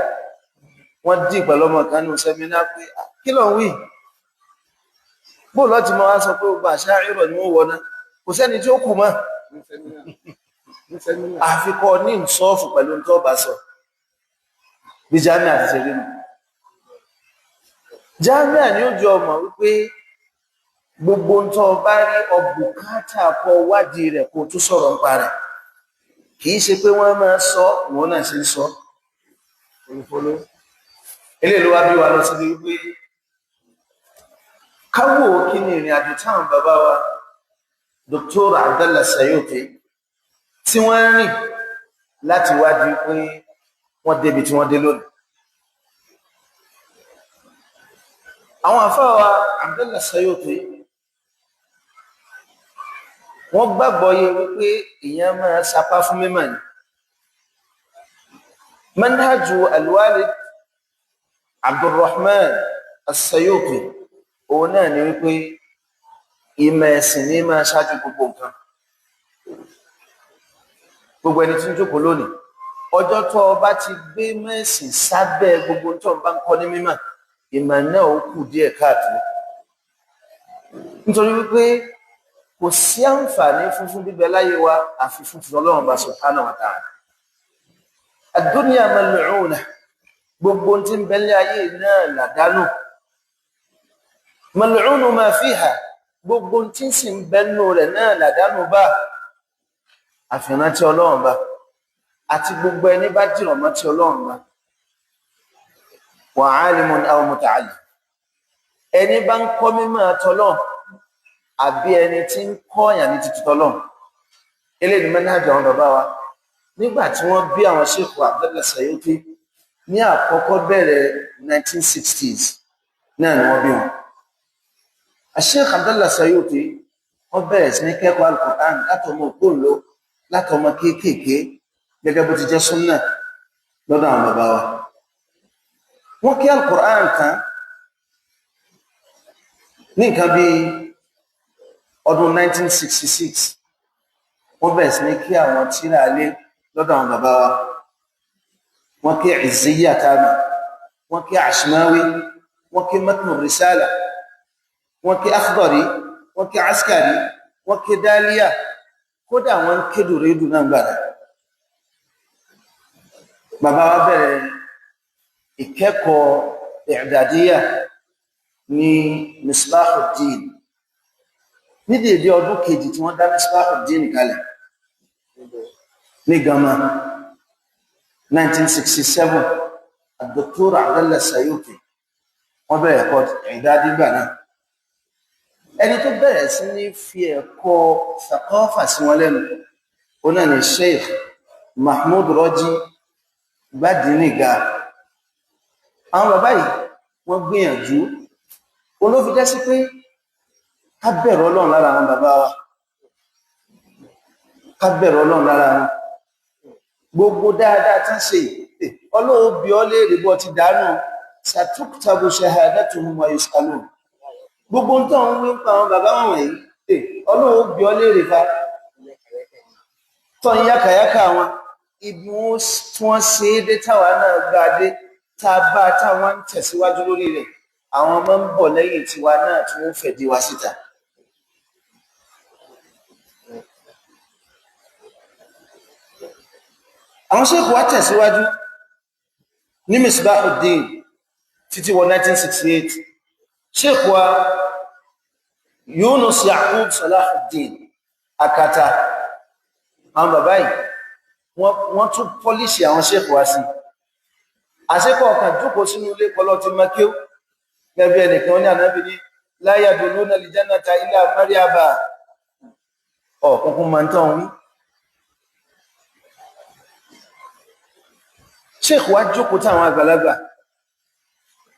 wọ́n dì pẹ̀lú ọmọ kan ní sẹ́mínà pé kí ló ń wí, bó lọ́ ti máa wá sọ pé gbogbo àṣà ìrọ̀ ni wọ́n wọ̀ náà, kò sẹ́ni tí ó kù mọ́, àfikọ́ ní ìsọ́ọ̀fù pẹ̀lú tó bá sọ. Bí jámíà ti ṣe rí nù. Jámíà ni ó jọ ọmọ wípé gbogbo tó bá rí ọbùkátà kọ wádìí rẹ̀ kó tún sọ̀rọ̀ nípa rẹ̀. Kì í ṣe pé wọ́n máa sọ, wọ́n náà ṣe ń sọ. Eléyìí ló wá bí wa lọ sí wípé káwò kí ni ìrìn àjò táwọn bàbá wa Dr. Abdallah Sayuti tí wọ́n rìn láti wádìí pé wọ́n débi tí wọ́n dé lónìí. Àwọn àfáà wa Abdallah Sayuti wọ́n gbàgbọ́ yé wípé èèyàn máa sapá fún mímọ̀ ni. Manhaju Alwalid Abdulrahman As-Sayuti òun náà ni wípé ìmọ̀ ẹ̀sìn ní máa ṣáájú gbogbo nǹkan. Gbogbo ẹni tí ń jókòó lónìí, ọjọ́ tó o bá ti gbé mẹ́sìn sábẹ́ gbogbo tó o bá ń kọ́ ní mímọ̀, ìmọ̀ náà ó kù díẹ̀ káàtó. Nítorí wípé kò sí àǹfààní funfun bíbẹ láyé wa àfi fún ti Ọlọ́run bá subhanahu wa ta'ala. Ad-dunya mal'una, gbogbo tí ń bẹ ní ayé náà làdánù. Mal'unu ma fiha, gbogbo tí ń sì ń bẹnu rẹ̀ náà làdánù bá, àfihàn tí Ọlọ́run bá àti gbogbo ẹni bá dìrọ̀ mọ́ tí Ọlọ́run bá. Wa alimun aw muta'allim, ẹni bá ń kọ́ mímọ̀ tọlọ́run àbí ẹni tí ń kọ́ ọ̀yàn ní títí tọlọ́run. Eléyìí ni manhaj àwọn bàbá wa nígbà tí wọ́n bí àwọn Sheikh Abdallah Sayuti ní àkọ́kọ́ bẹ̀rẹ̀ 1960s náà ni wọ́n bí wọn. Sheikh Abdallah Sayuti wọ́n bẹ̀rẹ̀ sí ní kẹ́kọ̀ọ́ Al-Qur'an látọmọ ògbóǹlò, látọmọ kéékèèké, gẹ́gẹ́ bó ti jẹ́ súnnà lọ́dọ̀ àwọn bàbá wa. Wọ́n kí Al-Qur'an tán ní nǹkan bí ọdún 1966. Wọ́n bẹ̀rẹ̀ sí ní kí àwọn tírà alé lọ́dọ̀ àwọn bàbá wa. Wọ́n kí Izziya tánà, wọ́n kí Ashmawi, wọ́n kí Matnu Risala, wọ́n kí Akhdari, wọ́n kí Askari, wọ́n kí Daliya, kódà wọ́n kí Dùrẹ́dù náà gbàdá. Bàbá wa bẹ̀rẹ̀ ìkẹ́kọ̀ọ́ I'dadiyya ní Misbahuddin ní dédé ọdún kejì tí wọ́n dá Misbahuddin kalẹ̀ ní Gama 1967. Dr. Abdallah Sayuti wọ́n bẹ̀rẹ̀ ẹ̀kọ́ I'dadi gbà náà. Ẹni tó bẹ̀rẹ̀ sí ní fi ẹ̀kọ́ thaqafa sí wọn lẹ́nu, ó náà ni Sheikh Mahmoud Raji Gbadiniga. Àwọn bàbá yìí wọ́n gbìyànjú, olófi jẹ́ sí pé ká bẹ̀rù Ọlọ́run lára àwọn bàbá wa, ká bẹ̀rù Ọlọ́run lára wọn. Gbogbo dáadáa tí ń ṣe, Ọlọ́run bí ọ léèrè bọ́ ti dànù, satuktabu shahadatuhum wa yusalun. Gbogbo ń tọ́ ń wí ń pa àwọn bàbá wọ̀nyí, Ọlọ́run bí ọ léèrè fa. Tó ń yákàyákà wọn ibi tí wọ́n ṣe é dé táwa náà gbà dé, tá a bá táwọn ń tẹ̀síwájú lórí rẹ̀, àwọn ọmọ ń bọ̀ lẹ́yìn tiwa náà tí wọ́n fẹ̀ di wa síta. Àwọn ṣéèkù wa tẹ̀síwájú ní Misbahuddin títí wọ 1968. Ṣéèkù wa Yunus Yaqub Salahuddin Akata, àwọn bàbá yìí wọ́n tún pọ́líṣì àwọn ṣéèkù wa sí. Àṣekọ̀ ọ̀kan jókòó sínú ilé pọ̀lọ́ ti mọ́kíó gẹ́gẹ́ ẹnìkan ní ànábì ní la yadkhuluna al-jannata illa Maryama, ọ̀kùnkùn máa ń tán wí. Sheikh wa jókòó táwọn àgbàlagbà,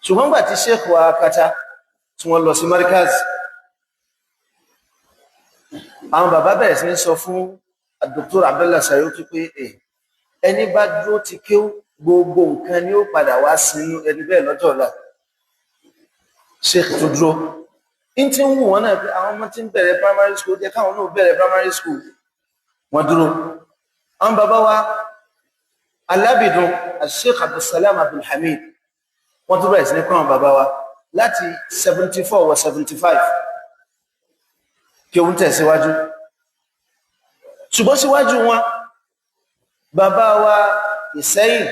ṣùgbọ́n gbà tí Sheikh wa Akata tí wọ́n lọ sí Markaz, àwọn bàbá bẹ̀rẹ̀ sí ní sọ fún Dr. Abdullah Sayuti pé ẹni bá dúró ti kéwú gbogbo nǹkan ni ó padà wá sínú ẹni bẹ́ẹ̀ lọ́jọ́ ọ̀la. Sheikh tó dúró ń tí ń wù wọ́n náà pé àwọn ọmọ tí ń bẹ̀rẹ̀ primary school jẹ́ káwọn náà bẹ̀rẹ̀ primary school, wọ́n dúró. Àwọn bàbá wa alábìdún Sheikh Abdulsalam Abdulhamid wọ́n tún bẹ̀rẹ̀ sí ní kọ́ àwọn bàbá wa láti 74 wọ 75 kí òun tẹ̀síwájú. Ṣùgbọ́n síwájú wọn bàbá wa Ìsẹ́yìn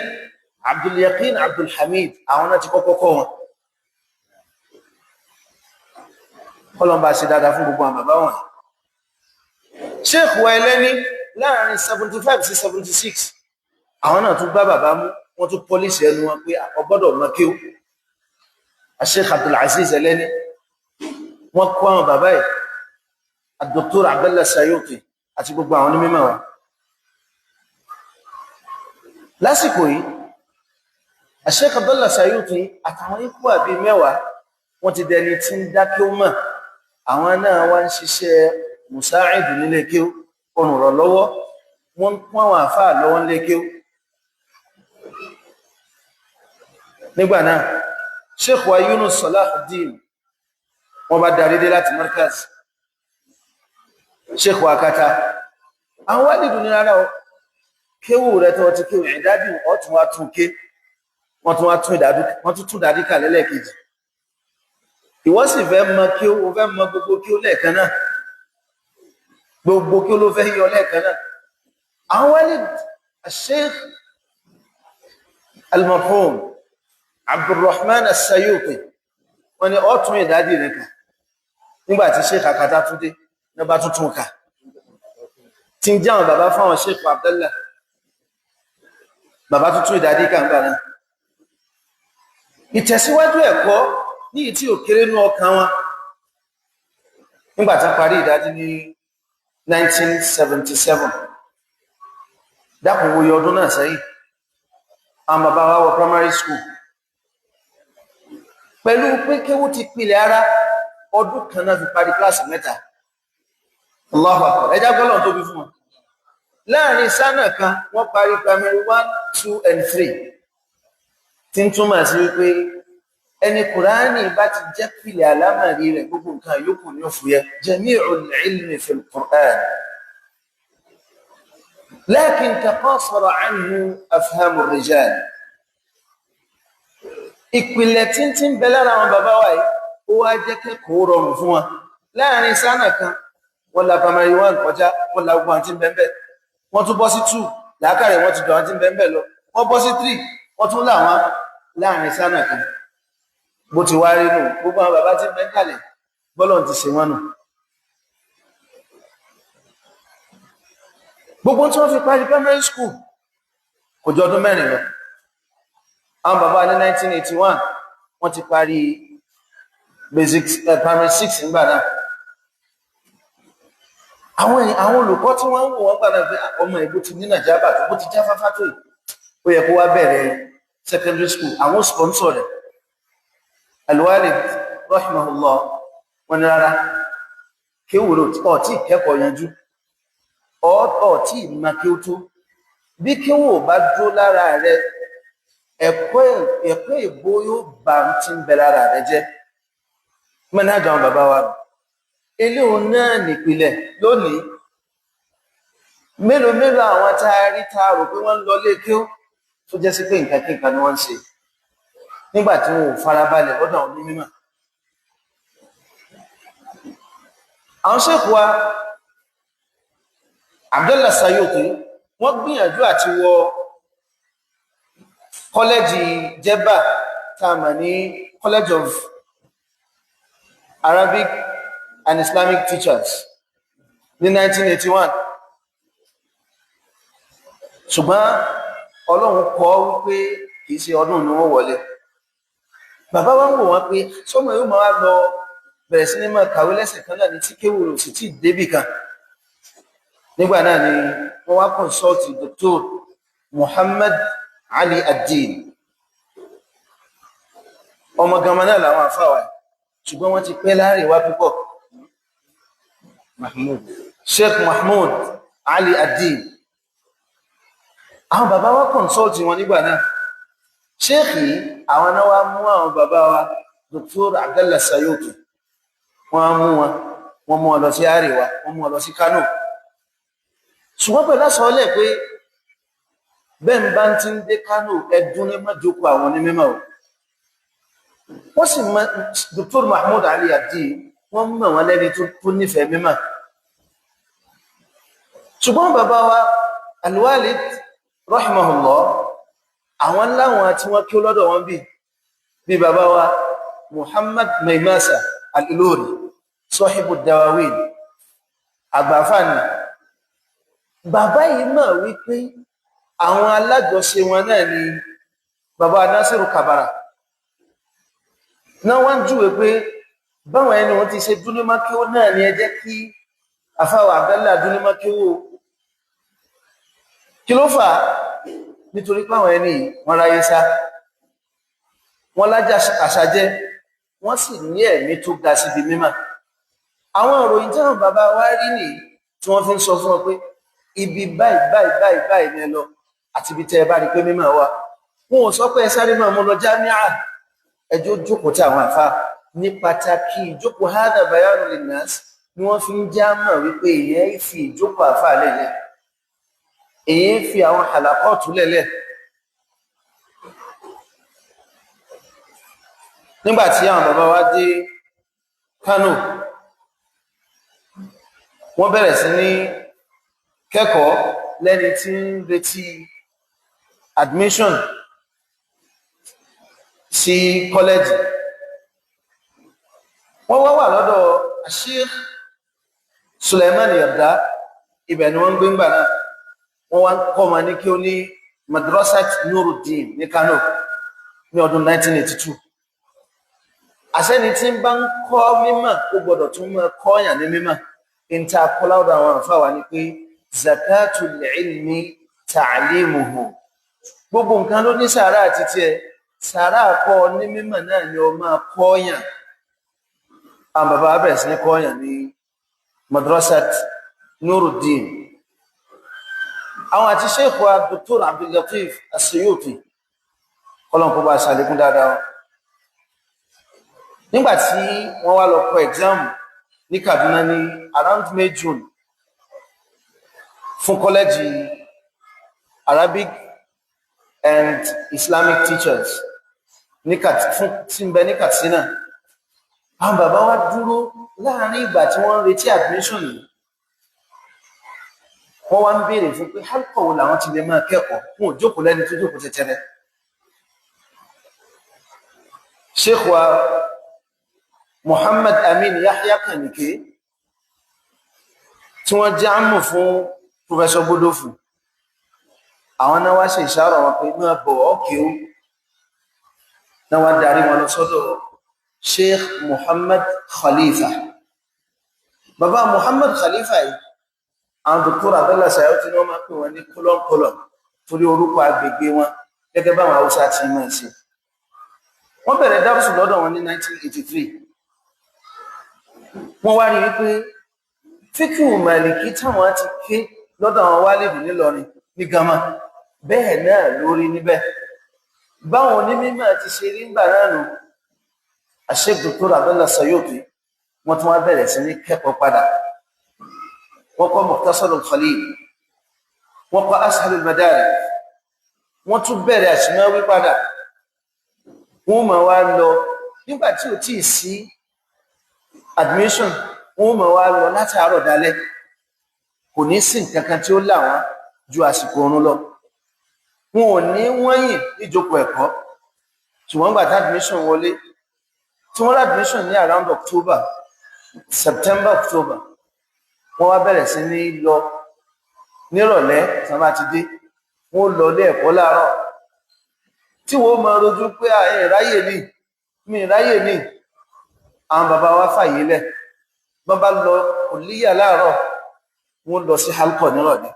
Abdulyakin Abdulhamid àwọn náà ti kọ́kọ́ kọ́ wọn. Kọ́lọ́mbà ṣe dáadáa fún gbogbo àwọn bàbá wọn. Sheikh wa Ẹlẹ́ni láàrin 75 sí 76 àwọn náà tún bá bàbá mú, wọ́n tún pọ́líṣì ẹnu wọn pé ọgbọ́dọ̀ mọ kí ó. Sheikh Abdulaziz Ẹlẹ́ni wọ́n kọ́ àwọn bàbá yìí, Dr. Abdullah Sayuti àti gbogbo àwọn onímọ̀ wa. Lásìkò yìí Sheikh Abdullah Sayuti àtàwọn ikú àbí mẹ́wàá wọ́n ti dẹni tí ń dá kí ó mọ̀. Àwọn náà wá ń ṣiṣẹ́ musa'idu nílé kí ó, olùrànlọ́wọ́, wọ́n ń kún àwọn àfáà lọ́wọ́ nílé kí ó. Nígbà náà Sheikh wa Yunus Salahuddin wọ́n bá darí dé láti Markaz. Sheikh wa Akata àwọn wálìdù ní rárá o, kéwù rẹ tó ti kéwù ìdádì ọ̀tún wá tún ké, wọ́n tún wá tún ìdádì, wọ́n tún tún ìdádì kà lẹ́lẹ́kejì. Ìwọ sì fẹ́ mọ kí ó fẹ́ mọ gbogbo kí ó lẹ́ẹ̀kan náà, gbogbo kí ó ló fẹ́ yọ lẹ́ẹ̀kan náà. Àwọn wálìdù Sheikh al-marhum Abdulrahman as-Sayuti wọ́n ní ọ̀tún ìdádì rẹ̀ kà. Nígbà tí Sheikh Akata tún dé ní bá tuntun kà, tí ń jẹ́ àwọn bàbá fáwọn Sheikh Abdullah, bàbá tuntun ìdádì kà ń gbà náà. Ìtẹ̀síwájú ẹ̀kọ́ ní ìtí ò kéré nú ọkàn wọn. Nígbà tí parí ìdádì ní 1977, dákun wo iye ọdún náà sẹ́yìn, àwọn bàbá wa wọ primary school pẹ̀lú pé kéwú ti pilẹ̀ ara, ọdún kan náà fi parí kíláàsì mẹ́ta. Allahu Akbar, ẹjá gbọ́lọ̀ tóbi fún wọn. Láàrin sánà kan wọ́n parí primary 1, 2 and 3, tí ń túmọ̀ sí wípé ẹni Kùránì bá ti jẹ́ pilẹ̀ àlámàrí rẹ̀ gbogbo nǹkan yòókù ní òfúyẹ́. Jami'ul ilmi fil Qur'an lakin taqasara anhu afhamu rijal. Ìpìlẹ̀ tí ń tí ń bẹ lára àwọn bàbá wa yìí ó wá jẹ́ kẹ́kọ̀ọ́ rọrùn fún wọn. Láàrin sánà kan wọ́n la primary 1 kọjá, wọ́n la gbogbo àti bẹ́ẹ̀, wọ́n tún bọ́ sí 2, làákàrẹ̀ wọ́n ti dùn àti bẹ́ẹ̀ lọ, wọ́n bọ́ sí 3, wọ́n tún láwọn láàrin sánà kan. Bó ti wá rí nù, gbogbo àwọn bàbá tí ń bẹ ń kalẹ̀ bọ́lọ̀ ti ṣe wọ́n nù. Gbogbo tí wọ́n fi parí primary school kò ju ọdún mẹ́rin lọ. Àwọn bàbá ní 1981 wọ́n ti parí basic primary 6 nígbà náà. Àwọn olùkọ́ tí wọ́n ń wò wọ́n gbà náà pé ọmọ ìbò ti ní Nàìjíríà tó bó ti já fáfá tó yìí, ó yẹ kó wá bẹ̀rẹ̀ secondary school, àwọn sponsor rẹ̀. Al-Walid rahimahullah wọ́n ní rárá, kéwòrò ọ̀tí ìkẹ́kọ̀ọ́ yanjú, ọ̀tí ìmọ̀ kí ó tó, bí kéwò bá dúró lára rẹ̀ ẹ̀kọ́ ìbò yóò bá ti ń bẹ lára rẹ̀ jẹ́. Mẹ́rin àjọ àwọn bàbá wa ilé òun náà nìpìlẹ̀ lónìí. Mélòó mélòó àwọn tá a rí tá a rò pé wọ́n ń lọ lé kí ó tó jẹ́ sí pé nǹkan kí nǹkan ni wọ́n ń ṣe nígbà tí wọn ò farabalẹ̀ lọ́dọ̀ àwọn onímọ̀. Àwọn ṣèkú wa Abdullah Sayuti wọ́n gbìyànjú àti wọ kọ́lẹ́jì Jebba tá a mọ̀ ní College of Arabic and Islamic Teachers ní 1981, ṣùgbọ́n Ọlọ́run kọ wípé kì í ṣe ọdún ni wọ́n wọlé. Bàbá wa ń wò wọ́n pé sọmọ yóò máa lọ bẹ̀rẹ̀ sí ní máa kàwé lẹ́sẹ̀ kan náà ní tí kéwù rò sì tí ì débì kan. Nígbà náà ni wọ́n wá kọ̀nsọ́ọ̀tì Dr. Muhammad Ali Ad-Din, ọmọ gama náà làwọn àfáwà, ṣùgbọ́n wọ́n ti pẹ́ láàrin wá púpọ̀. Mahmoud. Sheikh Mahmoud Ali Ad-Din, àwọn bàbá wa kọ̀nsọ́ọ̀tì wọn nígbà náà. Sheikh yìí àwọn náà wá mú àwọn bàbá wa Dr. Abdullah Sayuti, wọ́n mú wọn, wọ́n mú wọn lọ sí Àríwá, wọ́n mú wọn lọ sí Kano. Ṣùgbọ́n pẹ̀lú àsọọ́lẹ̀ pé bẹ́ẹ̀ ń bá ti ń dé Kano ẹdún ní mọ́jókòó àwọn onímọ̀ o. Wọ́n sì mọ Dr. Mahmoud Ali Ad-Din, wọ́n mọ̀ wọ́n lẹ́ni tó nífẹ̀ẹ́ mímọ̀. Ṣùgbọ́n bàbá wa Al-Walid rahimahullah, àwọn láwọn tí wọ́n kí ó lọ́dọ̀ wọn bí bàbá wa Muhammad Maimasa Al-Ilori sahibu dawawin àgbàfàní. Bàbá yìí mọ̀ wípé àwọn alájọṣe wọn náà ni bàbá Nasiru Kabara náà wọ́n ń júwe pé báwọn ẹni wọn ti ṣe dúnímọ́kíó náà ni ẹ jẹ́ kí àfáwà Abdallah dúnímọ́kíó. Kí ló fà á? Nítorí páwọn ẹni wọn ráyé sá, wọn lájà àṣàjẹ, wọ́n sì ní ẹ̀mí tó ga síbi mímọ̀. Àwọn ìròyìn tí àwọn bàbá wa rí nìyí tí wọ́n fi ń sọ fún ọ pé ibi báyìí báyìí báyìí báyìí ni ẹ lọ àti ibi tẹ́ ẹ bá rí pé mímọ̀ wà. Wọn ò sọ pé ẹ sáré máa mú lọ jámíà, ẹjọ́ jókòó tí àwọn àfa ní pàtàkì ìjókòó hádà bayanu linnas ni wọ́n fi ń já mọ̀ wípé èèyàn fi ìjókòó àfa lẹ̀lẹ̀, èèyàn fi àwọn àlàkọ́ọ̀tù lẹ̀lẹ̀. Nígbà tí àwọn bàbá wa dé Kano, wọ́n bẹ̀rẹ̀ sí ní kẹ́kọ̀ọ́ lẹ́ni tí ń retí admission sí kọ́lẹ́jì. Wọ́n wá wà lọ́dọ̀ Sheikh Suleiman Yarda, ibẹ̀ ni wọ́n ń gbé ńgbà náà. Wọ́n wá ń kọ́ wọn ní kí ó ní Madrasat Nuruddin ní Kano ní ọdún 1982. Àṣẹ́ni tí ń bá ń kọ́ mímọ̀ ó gbọ́dọ̀ tún máa kọ́yàn ní mímọ̀. Ìta kọ́láwọ́dọ̀ àwọn àfáwà ni pé zakatul ilmi ta'limuhu. Gbogbo nǹkan ló ní sàárà àti tiẹ̀, sàárà kọ́ ní mímọ̀ náà ni ó máa kọ́yàn. Àwọn bàbá bẹ̀rẹ̀ sí ní kọ́yàn ní Madrasat Nuruddin. Àwọn àti Sheikh wa Dr. Abdul Latif As-Suyuti, kọ́lọ́n kó bá a ṣàlékún dáadáa. Nígbà tí wọ́n wá lọ kọ exam ní Kaduna ní around May June fún kọ́lẹ́jì Arabic and Islamic Teachers ní tí ń bẹ ní Katsina, àwọn bàbá wa dúró láàrin ìgbà tí wọ́n ń retí admission yìí. Wọ́n wá ń béèrè fún pé hálùkọ̀ wo làwọn ti lè máa kẹ́kọ̀ọ́, wọn ò jókòó lẹ́ni tó jókòó tẹ́tẹ́rẹ́. Sheikh wa Muhammad Amin Yahya Kanike tí wọ́n jẹ́ àmù fún Professor Gbodofu, àwọn náà wá ṣe ìṣàrọ̀ wọn pé máa bọ̀ ọ́kẹ́ ó, náà wá darí wọn lọ sọ́dọ̀ Sheikh Muhammad Khalifa. Bàbá Muhammad Khalifa yìí, àwọn Dr. Abdullah Sayuti ni wọ́n máa pè wọ́n ní kólọ́nkólọ̀ torí orúkọ agbègbè wọn gẹ́gẹ́ báwọn Haúsá ti máa ṣe. Wọ́n bẹ̀rẹ̀ dárúsù lọ́dọ̀ wọn ní 1983. Wọ́n wá rí wípé fíkù Màlìkí táwọn ti ké lọ́dọ̀ àwọn wálìdì nílọrin ní gama bẹ́ẹ̀ náà lórí níbẹ̀. Báwọn onímọ̀ ti ṣe rí ńgbà náà nù. Sheikh Dr. Abdullah Sayuti wọ́n tún wá bẹ̀rẹ̀ sí ní kẹ́kọ̀ọ́ padà. Wọ́n kọ́ Mukhtasar al-Khalil, Wọ́n kọ́ Ashalul Madarik, wọ́n tún bẹ̀rẹ̀ Ashmawi padà. Wọ́n máa wá lọ nígbà tí ò tíì sí admission, wọ́n máa wá lọ látàárọ̀ dalẹ́. Kò ní sí nǹkan kan tí ó là wọ́n ju àsìkò oorun lọ. Wọn ò ní wọ́nyìn níjókòó ẹ̀kọ́. Ṣùgbọ́n gbà tí admission wọlé, tí wọ́n rí admission ní around October, September, October, wọ́n wá bẹ̀rẹ̀ sí ní lọ nírọ̀lẹ́. Tí wọ́n bá ti dé, wọ́n lọ ilé ẹ̀kọ́ láàárọ̀, tí wọ́n máa rojú pé ààyè ráyè ní mi ráyè ní. Àwọn bàbá wa fàyè lẹ̀, wọ́n bá lọ kùlíyà láàárọ̀, wọ́n lọ sí halkọ̀ nírọ̀lẹ́.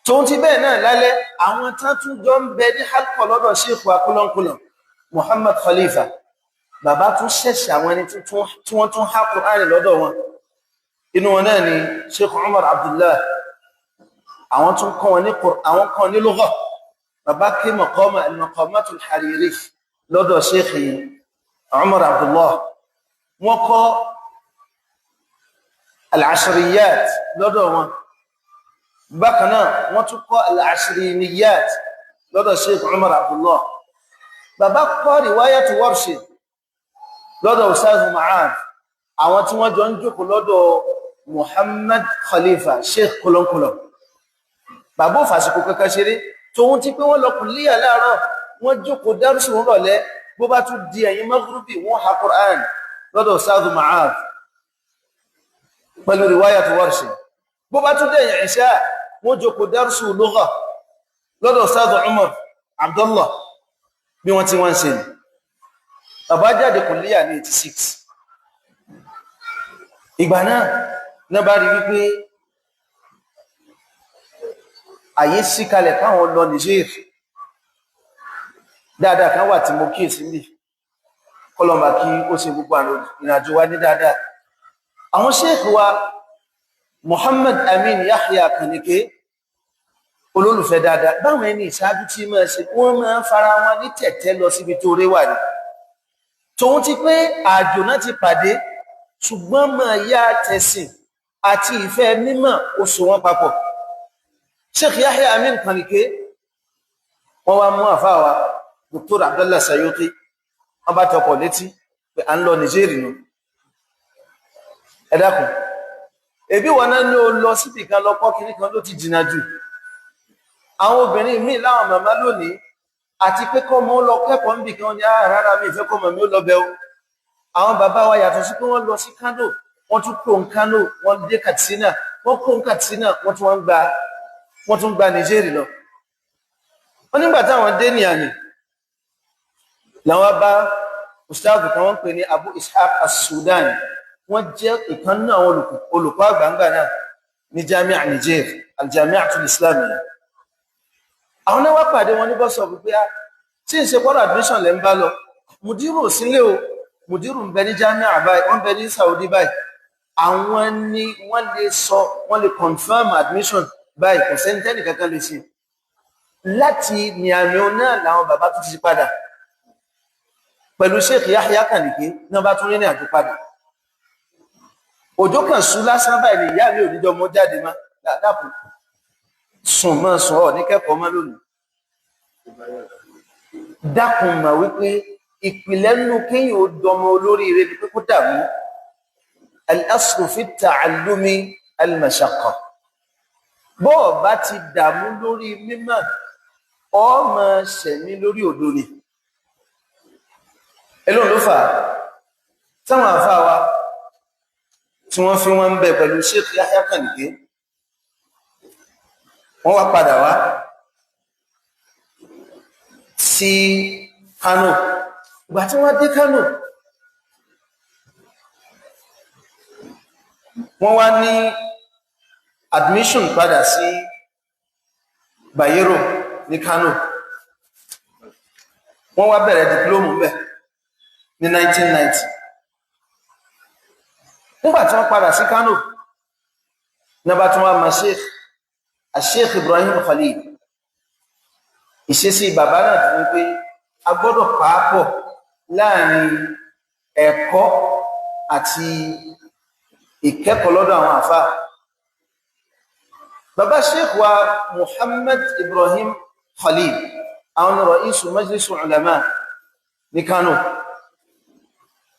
Tòun ti bẹ́ẹ̀ náà lálẹ́, àwọn tán tún jọ ń bẹ ní halkọ̀ lọ́dọ̀ Sheikh wa kúlọ̀kúlọ̀ Muhammad Khalifa, bàbá tún ṣẹ̀ṣẹ̀ àwọn ẹni tí wọ́n tún há Kùránì lọ́dọ̀ wọn. Inú wọn náà ni Sheikh Umar Abdullah. Àwọn tún kọ́ wọn ní, àwọn kọ́ ní lugha. Bàbá kí maqama al-maqamatul Hariri lọ́dọ̀ Sheikh Umar Abdullah. Wọ́n kọ́ al-ashriyat lọ́dọ̀ wọn. Bákan náà, wọ́n tún kọ́ al-ashriniyat lọ́dọ̀ Sheikh Umar Abdullah. Bàbá kọ́ riwayatu Warshi lọ́dọ̀ Ustaz Ma'ad, àwọn tí wọ́n jọ ń jókòó lọ́dọ̀ Muhammad Khalifa Sheikh kọlọ́nkọlọ́. Bàbá ò fàsìkò kankan ṣeré. Tòun ti pé wọ́n lọ kùlíyà láàárọ̀, wọ́n jókòó dárúsù rọ̀lẹ́, bó bá tún di ẹ̀yìn maghrubi, wọ́n ha Qur'an lọ́dọ̀ Ustaz Ma'ad pẹ̀lú riwayatu Warshi. Bó bá tún dẹ̀yìn ìṣá, wọ́n jókòó dárúsù lugha lọ́dọ̀ Ustaz Umar Abdullah. Bí wọ́n ti wọ́n ṣe ní, bàbá jáde kùlíyà ní 86. Ìgbà náà náà bá rí wípé àyè sí kalẹ̀ káwọn lọ Niger. Dáadáa kan wà tí mo kíyèsí níbí, kọlọmbà kí ó ṣe gbogbo àrùn ìrìnàjò wa ní dáadáa. Àwọn sheikh wa Muhammad Amin Yahya Kanike, olólùfẹ́ dáadáa, báwọn ẹni ìṣáájú tí máa ṣe, wọ́n máa ń fara wọn ní tẹ̀tẹ́ lọ síbi tó rí wà ní. Tòun ti pé àjò náà ti pàdé, ṣùgbọ́n máa yá tẹ̀sìn àti ìfẹ́ mímọ̀ ó so wọ́n papọ̀. Sheikh Yahya Amin Kanike, wọ́n wá mú àfáà wa Dr. Abdullah Sayuti, wọ́n bá tọkọ̀ létí pé à ń lọ Niger nù. Ẹ dákun, ẹbí wọn náà ní o lọ síbì kan lọ kọ́ kinní kan ló ti jìnnà jù. Àwọn obìnrin míì láwọn màmá lónìí, àti pé kọ́ mọ́ lọ kẹ́kọ̀ọ́ níbì kan ní, rárá, mi ìfẹ́ kọ́ mọ̀ mi ó lọ bẹ́ o. Àwọn bàbá wa, yàtọ̀ sí pé wọ́n lọ sí Kano, wọ́n tún kúrò ní Kano, wọ́n dé Katsina, wọ́n kúrò ní Katsina, wọ́n tún gba Niger lọ. Wọ́n nígbà táwọn dé ní àmì làwọn bá ustaz kan, wọ́n pè ní Abu Ishaq as-Sudani. Wọ́n jẹ́ ìkan nínú àwọn olùkọ́ àgbàǹgbà náà ní Jamia Niger, al-Jamiatul Islamiyya. Àwọn náà wá pàdé wọn ní bọ́sọ̀ pé á tí ń ṣe kọ́rọ̀ admission lẹ́ ń bá lọ. Mùdírù sílé o, mùdírù ń bẹ ní Jamia báyìí, wọ́n bẹ ní Saudi báyìí. Àwọn ni wọ́n lè sọ, wọ́n lè confirm admission báyìí, kò sẹ́ni tẹ́nì kankan lè ṣe. Láti Niamey náà làwọn bàbá tó ti padà pẹ̀lú Sheikh Yahya Kanike náà bá tún rí ní àjò padà. Òjò kan sú lásán báyìí ni ìyá mi ò níjọ mọ́ jáde má dákun, sùn mọ́ sùn ọ̀ ní kẹ́kọ̀ọ́ mọ́ lónìí. Dákun mà wípé ìpìlẹ̀ nínú kéèyàn ó dọmọ olóríire ni pé kó dààmú. Al-aslu fi ta'allumi al-mashaqqa. Bọ́ọ̀ bá ti dààmú lórí mímọ̀, ọ máa ṣẹ̀mí lórí òdo ni. Elóhùn ló fà á táwọn àfáà wa tí wọ́n fi wọ́n ń bẹ pẹ̀lú Sheikh Yahya Kanike, wọ́n wá padà wá sí Kano. Ìgbà tí wọ́n dé Kano, wọ́n wá ní admission padà sí Bayero ní Kano. Wọ́n wá bẹ̀rẹ̀ diploma mbẹ̀ ní 1990. Nígbà tí wọ́n padà sí Kano nígbà tí wọ́n máa Sheikh Sheikh Ibrahim Khalil, ìṣesí bàbá náà ti ní pé a gbọ́dọ̀ pàápọ̀ láàrin ẹ̀kọ́ àti ìkẹ́kọ̀ọ́ lọ́dọ̀ àwọn àfáà. Bàbá Sheikh wa Muhammad Ibrahim Khalil, àwọn ra'isu Majlis Ulama ní Kano.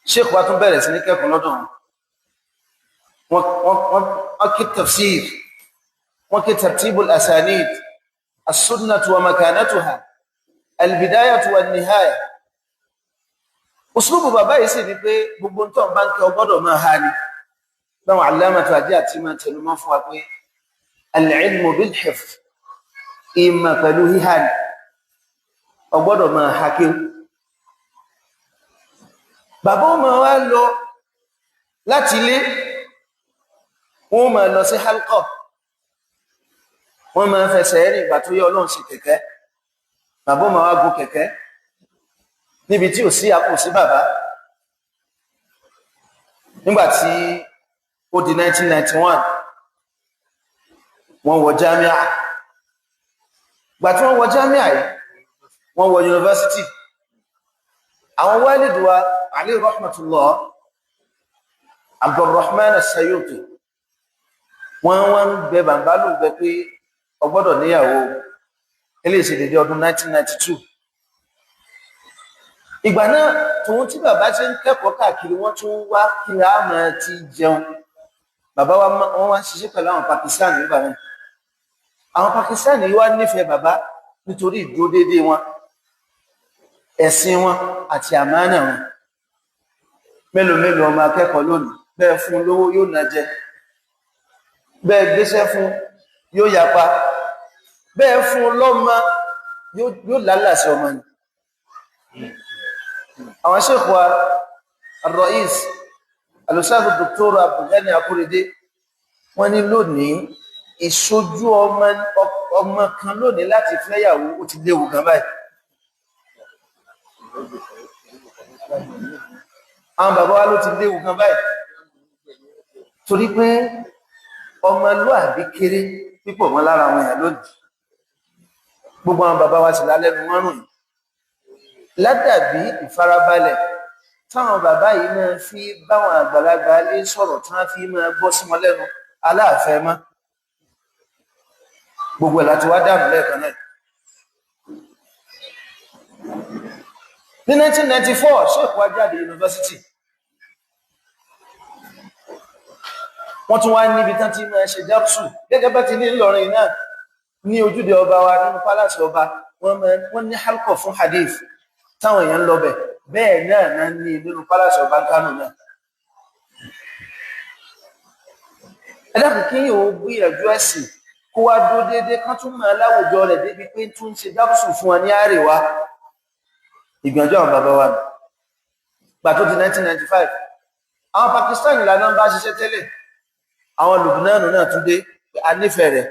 Sheikh wa tún bẹ̀rẹ̀ sí ní kẹ́kọ̀ọ́ lọ́dọ̀ wọn. Wọ́n kí tafsir, wọ́n kí tartibul asanid, as-sunnatu wa makanatuha, al-bidayatu wa nihaya. Uslubu bàbá yìí sì ni pé gbogbo tó ń bá ń kẹ́ ọgbọ́dọ̀ máa ha ni. Báwọn alámàtò àjẹ́ àti máa tẹnumọ́ fún wa pé al-ilmu bil-hifz, ìmọ̀ pẹ̀lú híhá ni, ọgbọ́dọ̀ máa ha kí. Bàbá ó máa wá lọ láti ilé, wọ́n máa lọ sí halqa, wọ́n máa fẹsẹ̀ rìn. Ìgbà tó yẹ Ọlọ́run sí kẹ̀kẹ́, bàbá ó máa wá gun kẹ̀kẹ́ níbi tí ò sí àpò sí bàbá. Nígbà tí ó di 1991, wọ́n wọ jamia. Gbà tí wọ́n wọ jamia yìí, wọ́n wọ yunifásitì. Àwọn wálìdù wa alayhi rahmatullah Abdulrahman As-Sayuti, wọ́n wọ́n ń bẹ bàbá ló gbẹ pé ó gbọ́dọ̀ níyàwó. Eléyìí ṣe dédé ọdún 1992. Ìgbà náà, tòun tí bàbá ṣe ń kẹ́kọ̀ọ́ káàkiri, wọ́n tún wá kí ni a máa ti jẹun. Bàbá wa wọ́n wá ń ṣiṣẹ́ pẹ̀lú àwọn Pakistan nígbà náà. Àwọn Pakistan yìí wá nífẹ̀ẹ́ bàbá nítorí ìdúró déédéé wọn, ẹ̀sìn wọn àti àmánà wọn. Mélòó mélòó ọmọ akẹ́kọ̀ọ́ lónìí, bẹ́ẹ̀ fún lówó yóò ná jẹ, bẹ́ẹ̀ gbéṣẹ́ fún yóò yapa, bẹ́ẹ̀ fún lọ́mọ yóò lálàsí ọmọ ni. Àwọn Sheikh wa Ar-Rais Al-Ustadh Dr. Abdulgani Akorede, wọ́n ní lónìí ìṣojú ọmọ kan lónìí láti fẹ́yàwó ó ti léwu gan báyìí. Àwọn bàbá wa ló ti léwu gan báyìí, torí pé ọmọlúàbí kéré pípọ̀ mọ́ lára àwọn èèyàn lónìí. Gbogbo àwọn bàbá wa sì lálẹ́nu wọ́n rùn yìí. Látàbí ìfarabalẹ̀ táwọn bàbá yìí máa fi báwọn àgbàlagbà lé sọ̀rọ̀ tí wọ́n fi máa gbọ́ sí wọn lẹ́nu aláàfẹ́ mọ́. Gbogbo ẹ̀ láti wá dànù lẹ́ẹ̀kan náà. Ní 1994, Sheikh wá jáde yunifásitì. Wọ́n tún wá níbi tán tí máa ṣe dápsù gẹ́gẹ́ bá ti ní Ìlọrin náà ní ojúde ọba wa nínú pálásì ọba, wọ́n ní halkọ̀ fún hadith táwọn èèyàn ń lọ bẹ̀. Bẹ́ẹ̀ náà náà ní nínú pálásì ọba Kánò náà. Ẹ dákun, kí yóò gbìyànjú ẹ̀sìn kó wá dúró déédéé, kán tún máa láwùjọ rẹ̀ débi pé tún ń ṣe dápsù fún wọn ní àríwá. Ìgbìyànjú àwọn bàbá wa gbà tó di 1995, àwọn Pakistan ìlànà ń bá ṣiṣẹ́ tẹ́lẹ̀, àwọn Lubnan náà tún dé. A nífẹ̀ẹ́ rẹ̀,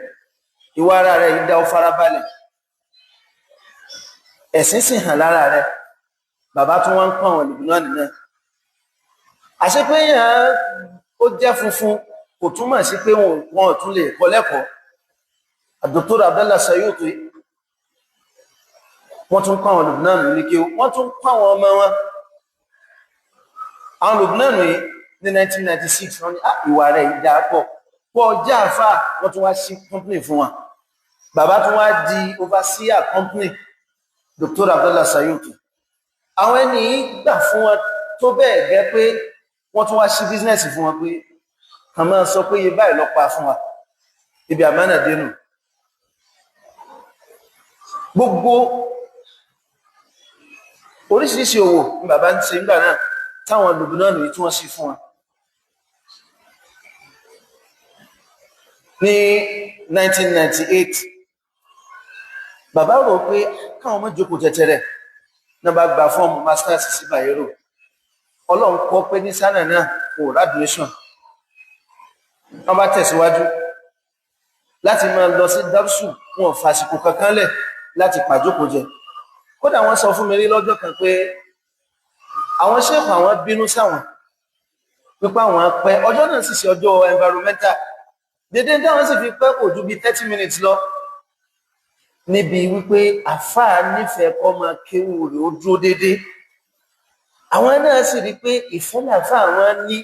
ìwà ara rẹ̀ yìí dá, ó farabalẹ̀, ẹ̀sìn sì hàn lára rẹ̀. Bàbá tún wá ń pọ́n àwọn Lubnan náà. Àṣé pé èèyàn ó jẹ́ funfun kò túmọ̀ sí pé wọn ò tún lè kọ́ lẹ́kọ̀ọ́. Dr. Abdallah Sayuti, wọ́n tún kọ́ àwọn Lubnan ní kí wọ́n tún kọ́ àwọn ọmọ wọn. Àwọn Lubnan yìí ní 1996, wọ́n ní ìwà rẹ̀ ìdá pọ̀ pọ̀ jẹ́ àfà. Wọ́n tún wá sí company fún wọn. Bàbá tún wá di overseer company Dr. Abdallah Sayuti. Àwọn ẹni yìí gbà fún wọn tó bẹ́ẹ̀ gẹ́ pé wọ́n tún wá sí business fún wọn pé kàn máa sọ pé iye báyìí lọ pa fún wa. Ibi àmánà dénú. Gbogbo oríṣiríṣi òwò ní bàbá ń ṣe nígbà náà táwọn Lubnan yìí tí wọ́n sí fún wọn. Ní 1998, bàbá rò pé káwọn ọmọ jókòó tẹ̀tẹ̀rẹ̀ náà, bá gba fọ́ọ̀mù masters sí Bayero. Ọlọ́run kọ́ pé ní sánà náà kò graduation. Wọ́n bá tẹ̀síwájú láti máa lọ sí dápsù, wọn fàsìkò kankan lẹ̀ láti pàjókòó jẹ. Kódà wọ́n sọ fún mi rí lọ́jọ́ kan pé àwọn ṣéèkù àwọn bínú sáwọn pípa àwọn pẹ́. Ọjọ́ náà sì ṣe ọjọ́ environmental dédé táwọn sì fi pẹ́ kò ju bí 30 minutes lọ, níbi wípé àfáà nífẹ̀ẹ́ kọ́ máa kéwù rẹ̀ ó dúró dédé. Àwọn náà sì rí pé ìfẹ́ làfáà àwọn ní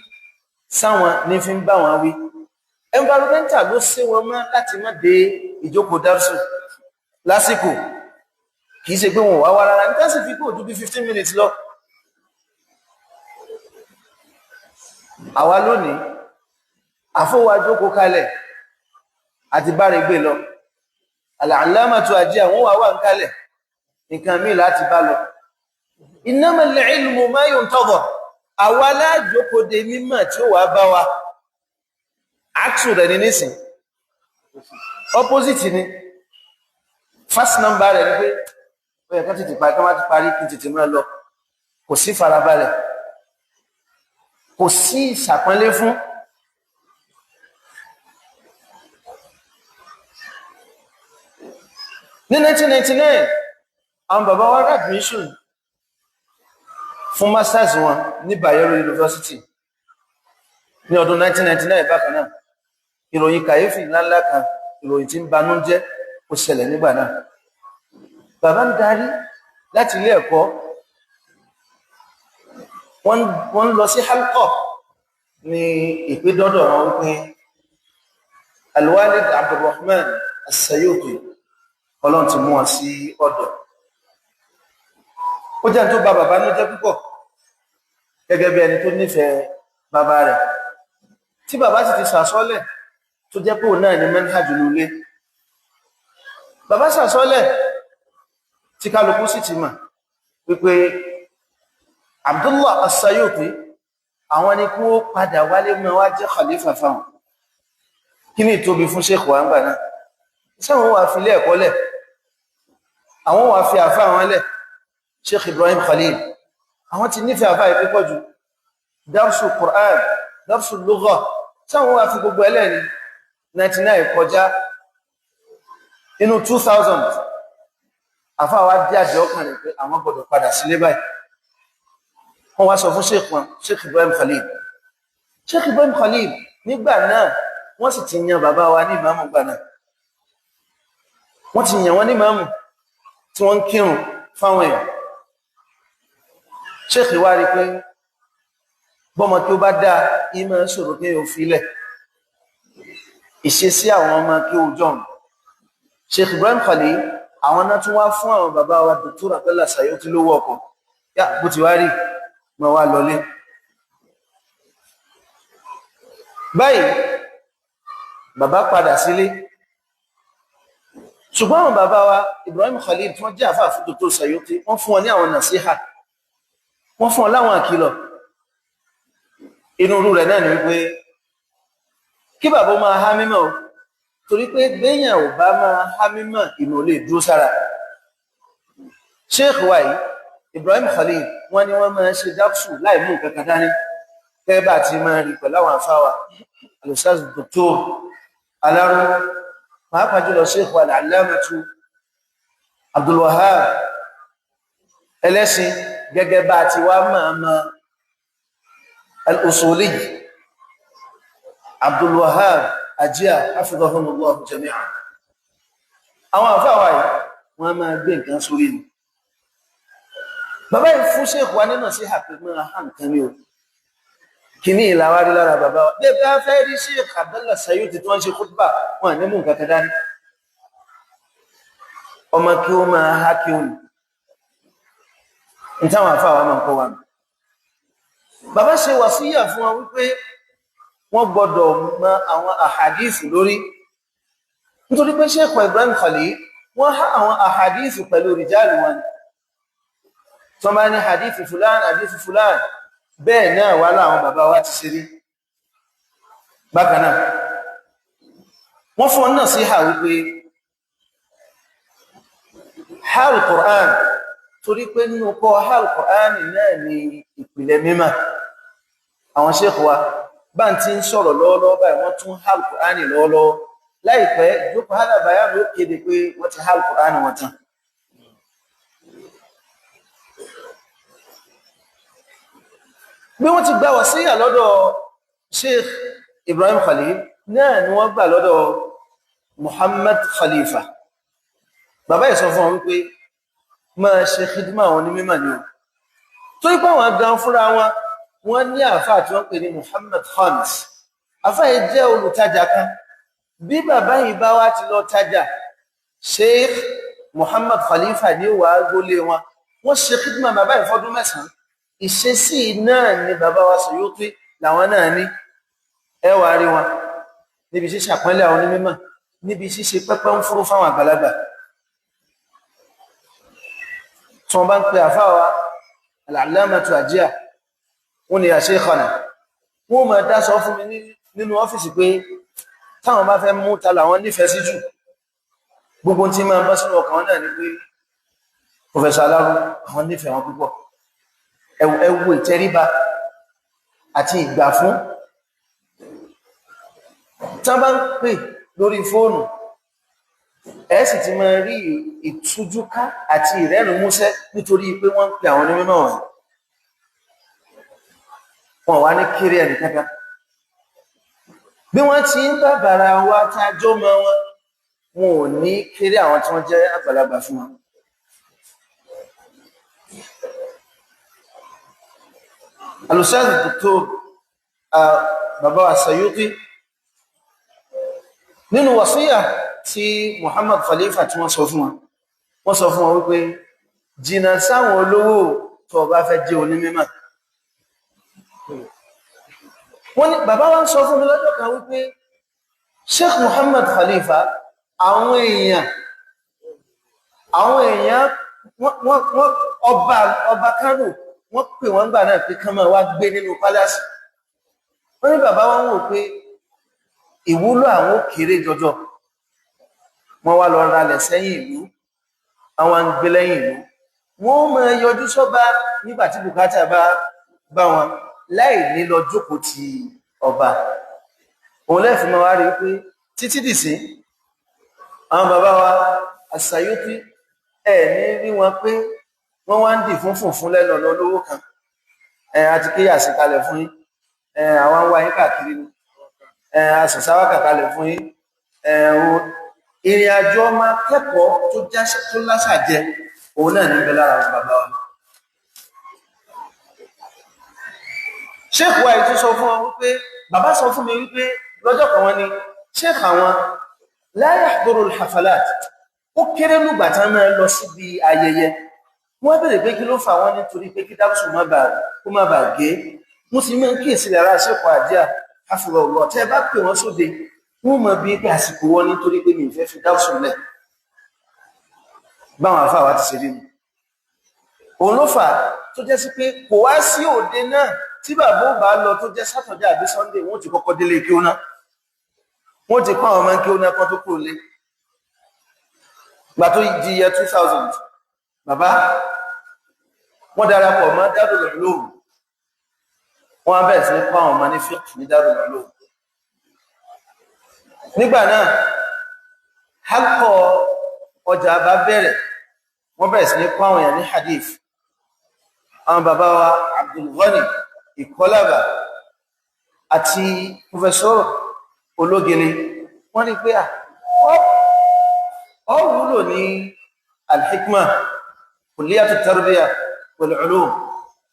sáwọn ní fi ń bá wọn wí. Environmental ló sé wọn mọ́ láti má dé ìjókòó dárúsù lásìkò. Kì í ṣe pé wọn ò wá wá rárá, nígbà sì fi kó ojú bí 15 minutes lọ. Àwa lónìí àfọwájókòó kalẹ̀ àti bára gbé lọ. Al-allamatu àjí àwọn wà wà ń kalẹ̀, nǹkan míì láti bá lọ. Innamal ilmu ma yuntadhar, àwa alájókòó de mímọ̀ tí ó wà bá wa. Axu rẹ̀ ní nísìn, opposite ni. First number rẹ̀ ni pé ó yẹ kán tètè parí, kán má ti parí kí n tètè máa lọ. Kò sí farabalẹ̀, kò sí ìṣàpọ́nlé fún. Ní 1999, àwọn bàbá wa rí admission fún masters wọn ní Bayero University ní ọdún 1999. Bákan náà, ìròyìn kàyéfì ńláńlá kan, ìròyìn tí ń banú jẹ́, ó ṣẹlẹ̀ nígbà náà. Bàbá ń darí láti ilé ẹ̀kọ́, wọ́n ń lọ sí halqa ní ìpédọ́dọ̀ wọn wípé Al-Walid Abdulrahman As-Sayuti, Ọlọ́run ti mú wọn sí ọ̀dọ̀. Ó jẹ́ tó bà bàbá ní jẹ́ púpọ̀, gẹ́gẹ́ bí ẹni tó nífẹ̀ẹ́ bàbá rẹ̀, tí bàbá sì ti sàsọ́lẹ̀ tó jẹ́ pé òun náà ni manhaj nulé. Bàbá sàsọ́lẹ̀ tí kálukú sì ti mọ̀ wípé Abdullah As-Sayuti àwọn ni kí ó padà wálé mọ́ wá jẹ́ khalifa fáwọn. Kí ni ìtóbi fún Sheikh wa ń gbà náà? Sáwọn wà fi ilé ẹ̀kọ́ lẹ̀, àwọn wà fi àfá àwọn lẹ̀, Sheikh Ibrahim Khalil. Àwọn ti nífẹ̀ẹ́ àfá yìí púpọ̀ jù, darsu Qur'an, darsu lugha, sáwọn wà fi gbogbo ẹlẹ́ ní 99 kọjá. Inú 2000, àfá wa dé àjọ ọkàn rẹ̀ pé àwọn gbọ́dọ̀ padà sílé báyìí. Wọ́n wá sọ fún Sheikh wọn, Sheikh Ibrahim Khalil. Sheikh Ibrahim Khalil nígbà náà wọ́n sì ti yan bàbá wa ní ìmáàmù gbà náà. Wọ́n ti yàn wọ́n ní ìmáàmù tí wọ́n ń kírun fáwọn èèyàn. Sheikh wá rí pé bọ́mọ kí ó bá dáa, ìmọ̀ ṣòro kí ó filẹ̀. Ìṣesí àwọn ọmọ kí ó jọ̀hún. Sheikh Ibrahim Khalil àwọn náà tún wá fún àwọn bàbá wa Dr. Abdullah Sayuti lówó ọkọ̀. Yá bó ti wá rí, mọ̀ wá lọlé. Báyìí, bàbá padà sílé. Ṣùgbọ́n àwọn bàbá wa Ibrahim Khalil tí wọ́n jẹ́ àfáà fún Dr. Sayuti, wọ́n fún wọn ní àwọn nàṣíhà, wọ́n fún wọn láwọn àkìlọ̀. Inú irú rẹ̀ náà ni wípé kí bàbá máa há mímọ̀ o, torí pé béèyàn ò bá máa há mímọ̀, ìmọ̀ lè dúró sára. Sheikh wa yìí Ibrahim Khalil wọ́n ní wọ́n máa ṣe dáksù láì mú nǹkan kan dání, gẹ́gẹ́ bá ti máa rí pẹ̀lú àwọn àfáà wa Al-Ustaz Dr. Aláró, pàápàá jùlọ Sheikh wa Al-Allamatu Abdul Wahhab Ẹlẹ́sìn, gẹ́gẹ́ bá ti wá máa ma Al-Usuli Abdul Wahhab Ajia hafidhahumullahu jami'an. Àwọn àfáà wa yìí wọ́n máa gbé nǹkan sórí ni. Bàbá yìí fún Sheikh wa nínú sí àpè máa hàn nǹkan ní o. Kìíní ìlàwárí lára bàbá wa. Bí ẹ bá fẹ́ rí Sheikh Abdullah Sayuti tí wọ́n ń ṣe khutbah, wọn ní mú nǹkan kan dání. Ọmọ kí ó máa há kí ó ní. Ní táwọn àfáà wa máa ń kọ́ wa nù. Bàbá ṣe wàsíyà fún wa wípé wọ́n gbọ́dọ̀ mọ àwọn àhàdíìsì lórí. Nítorí pé Sheikh Ibrahim Khalil wọ́n há àwọn àhàdíìsì pẹ̀lú rìjáàlì wọn. Tí wọ́n bá ní hadith fulan, hadith fulan, bẹ́ẹ̀ náà wà láwọn bàbá wa ti ṣe rí. Bákan náà, wọ́n fún ọ náà sí hà wípé hal Qur'an, torí pé nínú kọ́ hal Qur'an náà ni ìpìlẹ̀ mímọ̀. Àwọn sheikh wa bá ń ti ń sọ̀rọ̀ lọ́wọ́lọ́wọ́ báyìí, wọ́n tún hal Qur'an lọ́wọ́lọ́wọ́. Láìpẹ́, jókòó hal bayan ló kéde pé wọ́n ti hal Qur'an wọn tán. Bí wọ́n ti gba wàsíyà lọ́dọ̀ Sheikh Ibrahim Khalil náà ni wọ́n gbà lọ́dọ̀ Muhammad Khalifa. Bàbá yìí sọ fún wọn wípé máa ṣe khidma àwọn onímọ̀ ni o. Torí pé àwọn gan fúnra wọn, wọ́n ní àáfàá tí wọ́n pè ní Muhammad Khamis. Àfáà yìí jẹ́ olùtajà kan. Bí bàbá yìí bá wá ti lọ tajà, Sheikh Muhammad Khalifa ní wàá gbólé wọn. Wọ́n ṣe khidma bàbá yìí fọ́dún 9. Ìṣesí náà ni bàbá wa Suyuti làwọn náà ní. Ẹ wàá rí wọn níbi ṣíṣe àpọ́nlé àwọn onímọ̀, níbi ṣíṣe pẹ́pẹ́ ń fúrú fáwọn àgbàlagbà. Tí wọ́n bá ń pe àfáà wa Al-Allamatu Àjíà, wọ́n ní Sheikhana, wọ́n máa dá sọ fún mi nínú ọ́fíìsì pé táwọn bá fẹ́ mú ta làwọn nífẹ̀ẹ́ sí jù, gbogbo tí máa bá sínú ọkàn náà ni pé Professor Aláró, àwọn nífẹ̀ẹ́ wọn púpọ̀. Ẹ wo ìtẹríba àti ìgbà fún. Tí wọ́n bá ń pè lórí fóònù, ẹ sì ti máa rí ìtújúká àti ìrẹ́rìn músẹ́ nítorí pé wọ́n ń pè àwọn onímọ̀ wọ̀nyí. Wọn wá ní kéré ẹnì kankan. Bí wọ́n ti ń bàbàrà wa tá a jọ mọ wọn, wọn ò ní kéré àwọn tí wọ́n jẹ́ àgbàlagbà fún wọn. Al-Ustadh Dr. bàbá wa Suyuti, nínú wàsíyà tí Muhammad Khalifa tí wọ́n sọ fún wọn, wọ́n sọ fún wọn wípé jìnnà sáwọn olówó tó bá fẹ́ jẹ́ onímọ̀. Wọ́n ní bàbá wa ń sọ fún mi lọ́jọ́ kan wípé Sheikh Muhammad Khalifa, àwọn èèyàn wọ́n ọba Kano, wọ́n pè wọ́n gbà náà pé kán máa wá gbé nínú pálásì. Wọ́n ní bàbá wọn wò pé ìwúlò àwọn ó kéré jọjọ. Wọ́n wá lọ ralẹ̀ sẹ́yìn ìlú, àwọn ń gbé lẹ́yìn ìlú. Wọ́n máa yọjú sọ́ba nígbà tí bùkátà bá bá wọn láì ní lọ jókòó ti ọba. Òun lẹ́fìn máa wá rí pé títí dìsí àwọn bàbá wa As-Sayuti ẹ̀ ní rí wọn pé wọ́n wá ń dì fún fùnfún lẹ́nu ọ̀nà olówó kan. Àti kéyà sí kalẹ̀ fún yín, àwọn ń wá yín káàkiri ni, àṣàṣàwákà kalẹ̀ fún yín. Ìrìn àjò ọmọ akẹ́kọ̀ọ́ tó lásà jẹ òun náà níbẹ̀ lára àwọn bàbá wa. Sheikh wa yìí tún sọ fún wọn wípé bàbá sọ fún mi wípé lọ́jọ́ kan wọ́n ní Sheikh àwọn la yahduru al-hafalat, ó kéré lùgbà tán máa lọ síbi ayẹyẹ. Wọ́n bèèrè pé kí ló fà wọ́n, nítorí pé kí dábùsù má bàa gé. Wọ́n sì máa ń kíyèsí lára Sheikh Àjíà hafidhahullah, tẹ́ ẹ bá pè wọ́n sóde wọ́n mọ̀ bí pé àsìkò wọn nítorí pé mi ò fẹ́ fi dábùsù lẹ̀. Báwọn àfáà wa ti ṣe rí nu. Òun ló fà tó jẹ́ sí pé kò wá sí òde náà tí bàbá ò bá lọ tó jẹ́ Sátọ̀dé àbí Sunday, wọ́n ti kọ́kọ́ délé kí ó ná. Wọ́n ti kọ́ àwọn ọmọ kí ó ná kan tó kúrò lé. Gbà tó di year 2000, bàbá wọ́n darapọ̀ mọ́ Darul Ulum. Wọ́n á bẹ̀rẹ̀ sí ní kọ́ àwọn ọmọ ní fiqh ní Darul Ulum. Nígbà náà, halqa ọjà bá bẹ̀rẹ̀, wọ́n bẹ̀rẹ̀ sí ní kọ́ àwọn èèyàn ní hadith. Àwọn bàbá wa Abdul Ghani Ìkọlábà àti Professor Ológele, wọ́n ní pé ọ wúlò ní Al-Hikma, Kulliyatu Tarbiya wal Ulum.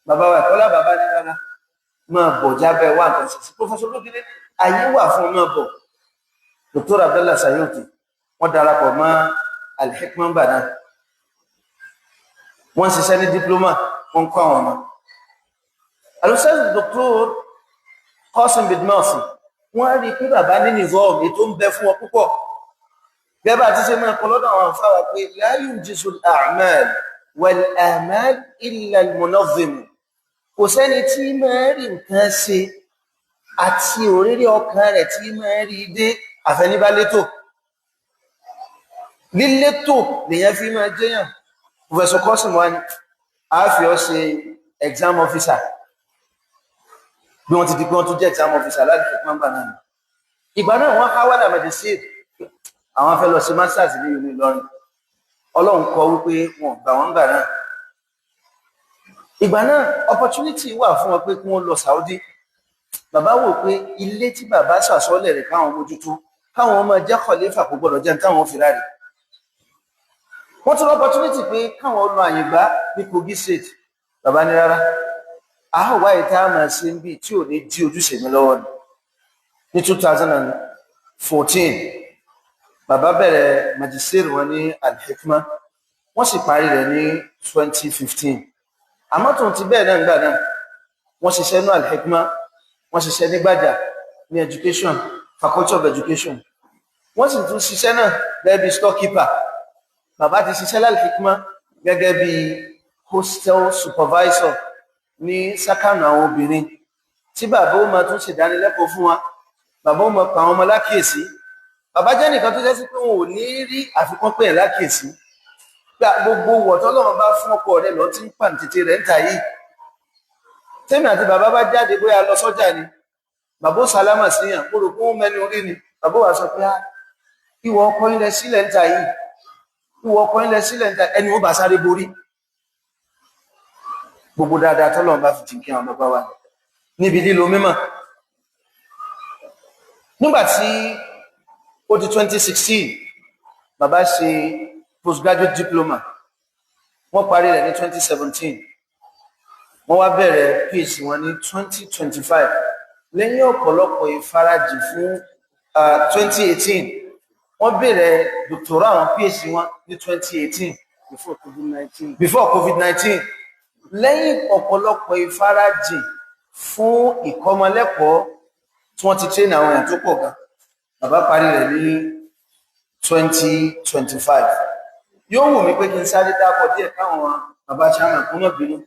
Bàbá wa Ìkọlábà bá ní rárá, máa bọ̀ jábẹ́ wà nǹkan sí. Professor Ológele ayé wà fún máa bọ̀. Dr. Abdullah Sayuti wọ́n darapọ̀ mọ́ Al-Hikma gbà náà. Wọ́n ṣiṣẹ́ ní diploma, wọ́n kọ́ àwọn ọmọ. Al-Ustadh Dr. Qasim Bidmasi, wọ́n rí pé bàbá ní nìzọ́ọ̀mù ètò ń bẹ fún wọn púpọ̀. Gẹ́gẹ́ bá ti ṣe máa kọ lọ́dọ̀ àwọn àfáwà pé la yunjizu al-a'mal wal-a'mal illa al-munazzim. Kò sẹ́ni tí máa rí nǹkan ṣe àti òrírí ọkàn rẹ̀ tí máa rí dé àfẹnibálétò. Lílétò lèyàn fi máa jẹ́yàn. Professor Qasim wa ni a fi ọ́ ṣe exam officer. Bí wọ́n ti di pé wọ́n tún jẹ́ exam officer láti fi pọ́ngbà náà. Ìgbà náà wọ́n háwálà mẹ́dísìn, àwọn fẹ́ lọ sí masters ní ìlú Ìlọrin. Ọlọ́run kọ wípé wọn gbà wọ́n gbà náà. Ìgbà náà opportunity wà fún wọn pé kí wọ́n lọ Saudi. Bàbá wò pé ilé tí bàbá ṣàsọ́lẹ̀ rẹ̀ káwọn mójútó, káwọn ọmọ jẹ́ khalifa kò gbọdọ̀ jẹun táwọn fi ráre. Wọ́n tún opportunity pé káwọn lọ Àyìngbá ní Kogi State. Bàbá ní rárá, àwa ìta máa ṣe ń bí tí ò ní dí ojúṣe mi lọ́wọ́ ni. Ní 2014 bàbá bẹ̀rẹ̀ magister wọn ní Al-Hikmah, wọ́n sì parí rẹ̀ ní 2015. Àmọ́ tó ti bẹ́ẹ̀ náà, nígbà náà wọ́n ṣiṣẹ́ ní Al-Hikmah, wọ́n ṣiṣẹ́ ní Gbàjà ní education, Faculty of Education. Wọ́n sì tún ṣiṣẹ́ náà gẹ́gẹ́ bí storekeeper. Bàbá ti ṣiṣẹ́ l'Al-Hikmah gẹ́gẹ́ bí hostel supervisor ní sákànù àwọn obìnrin, tí bàbá ó máa tún ṣèdánilẹ́kọ̀ọ́ fún wa, bàbá ó máa pa àwọn ọmọ lákìyèsí. Bàbá jẹ́ nìkan tó jẹ́ sí pé wọn ò ní rí àfikún pé ẹ̀ lákìyèsí gbogbo wọ̀tọ́ lọ́wọ́ bá fún ọkọ rẹ̀ lọ tí ń pàǹtètè rẹ̀ ń ta yìí. Tẹ́mi àti bàbá bá jáde, bóyá lọ sọ́jà ni, bàbá ó sálámà síyàn, mo rò pé wọ́n mẹ́ni orí ni. Bàbá wa sọ pé ìwọ ọkọ ilẹ̀ sílẹ̀ ń ta yìí, ìwọ ọkọ ilẹ̀ sílẹ̀ ń ta, ẹni ó bá sáré borí. Gbogbo dáadáa tọ́lọ́run bá fi jìnkí àwọn bàbá wa níbi lílo mímọ̀. Nígbà tí ó di 2016, bàbá ṣe postgraduate diploma, wọ́n parí rẹ̀ ní 2017. Wọ́n wá bẹ̀rẹ̀ PhD wọn ní 2025 lẹ́yìn ọ̀pọ̀lọpọ̀ ìfarajì fún 2018. Wọ́n bẹ̀rẹ̀ doctoral àwọn PhD wọn ní 2018. Before COVID-19. Before COVID-19. Lẹ́yìn ọ̀pọ̀lọpọ̀ ìfarajì fún ìkọ́mọlẹ́kọ̀ọ́ tí wọ́n ti train àwọn èèyàn tó pọ̀ gan, bàbá parí rẹ̀ ní 2025. Yóò wù mí pé kí n sáré dákọ̀ díẹ̀ káwọn bàbá chairman kó má bínú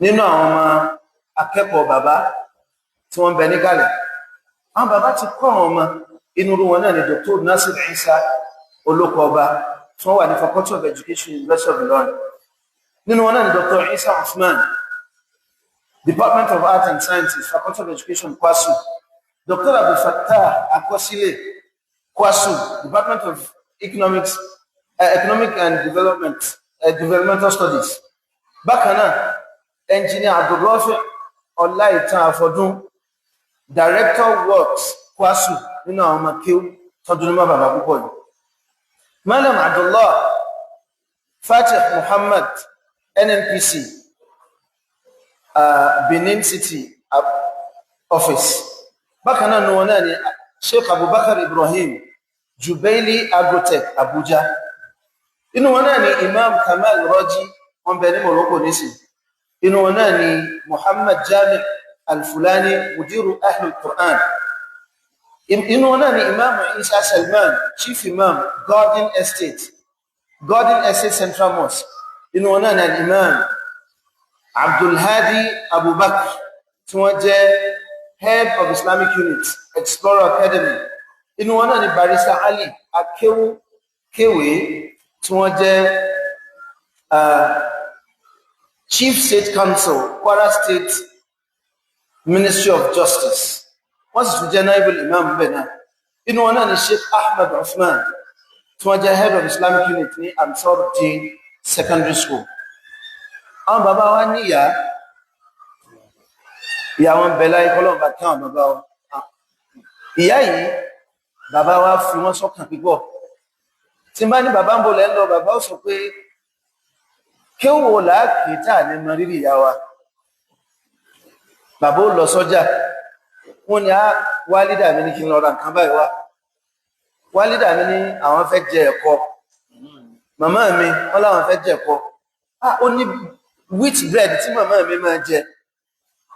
nínú àwọn ọmọ akẹ́kọ̀ọ́ bàbá tí wọ́n ń bẹ níkàlẹ̀. Àwọn bàbá ti kọ́ àwọn ọmọ inú irú wọn náà ni Dr. Nasir Isa Olóko Ọba, tí wọ́n wà ní Faculty of Education, University of Ilorin. Nínú wọn náà ni Dr. Isa Usman, Department of Art and Sciences, Faculty of Education, KWASU. Dr. Abdulfattah Akosile, KWASU, Department of Economics, Economic and Development, Developmental Studies. Bákan náà, Engineer Abdulrafi Ọláìtàn Afọdún, Director Works, KWASU, nínú àwọn ọmọ kíó tọdún ní bàbá púpọ̀ yìí. Malam Abdullah Fatih Muhammad, NNPC, Benin City office. Bákan náà, wọn náà ni Sheikh Abubakar Ibrahim, Jubaili Agrotech, Abuja. Inú wọn náà ni Imam Kamal Rọjí, wọn bẹ ní Morocco nísìn. Inú wọn náà ni Muhammad Jami Alfulani, Mudiru Ahlul Quran. Inú wọn náà ni Imam Isa Salman, Chief Imam, Garden Estate, Garden Estate Central Mosque. Inú wọn náà ni Imam Abdulhadi Abubakar, tí wọ́n jẹ́ Head of Islamic Unit, Explorer Academy. Inú wọn náà ni Barrister Ali Akéwú Kéwé, tí wọ́n jẹ́ Chief State Counsel, Kwara State Ministry of Justice. Wọ́n sì tún jẹ́ Naibul Imam bẹ́ẹ̀ náà. Inú wọn náà ni Sheikh Ahmed Usman, tí wọ́n jẹ́ Head of Islamic Unit ní Ansar Deen Secondary School. Àwọn bàbá wa ní ìyá, ìyá wọn bẹ láyé, kọ́lọ́run bá kí àwọn bàbá wa. Ìyá yìí, bàbá wa fi wọ́n sọ́kàn púpọ̀. Tí n bá ní bàbá ń bolẹ̀ ń lọ, bàbá ó sọ pé kí ó wò láàkì tá à ní mọ rírì ìyá wa. Bàbá ó lọ sọ́jà, wọ́n ní á wálídà mi ní kí n lọ ra nǹkan báyìí wá, wálídà mi ní àwọn fẹ́ jẹ ẹ̀kọ, màmá mi wọ́n láwọn fẹ́ jẹ ẹ̀kọ. Ah, ó ní wheat bread tí màmá mi máa jẹ.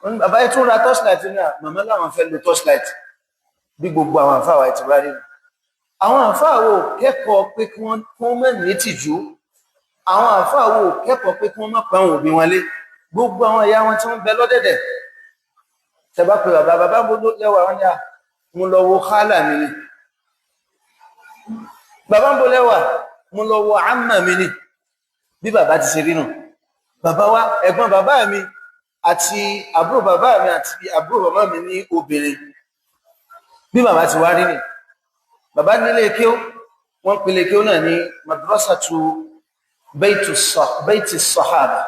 Wọ́n ní bàbá yìí tún ra torchlight ní à, màmá láwọn fẹ́ lo torchlight. Bí gbogbo àwọn àfáà wa ti wá rí nù. Àwọn àfáà wo kẹ́kọ̀ọ́ pé kí wọ́n má ní tìjú? Àwọn àfáà wo kẹ́kọ̀ọ́ pé kí wọ́n má pa àwọn òbí wọn lé? Gbogbo àwọn ìyá wọn tí wọ́n bẹ lọ́dẹ̀dẹ̀, tẹ bá pe bàbá, bàbá gbogbo lẹ́wà, wọn ní à, mo lọ wo kálà mi ni. Bàbá ń bo lẹ́wà, mo lọ wo àmà mi ni. Bí bàbá ti ṣe rí nù. Bàbá wa, ẹ̀gbọ́n bàbá mi àti àbúrò bàbá mi àti àbúrò bàbá mi ní obìnrin, bí bàbá ti wá rí ni. Bàbá nílé kéw, wọ́n pèlè kéw náà ní Madrasatu Baiti Sahaba,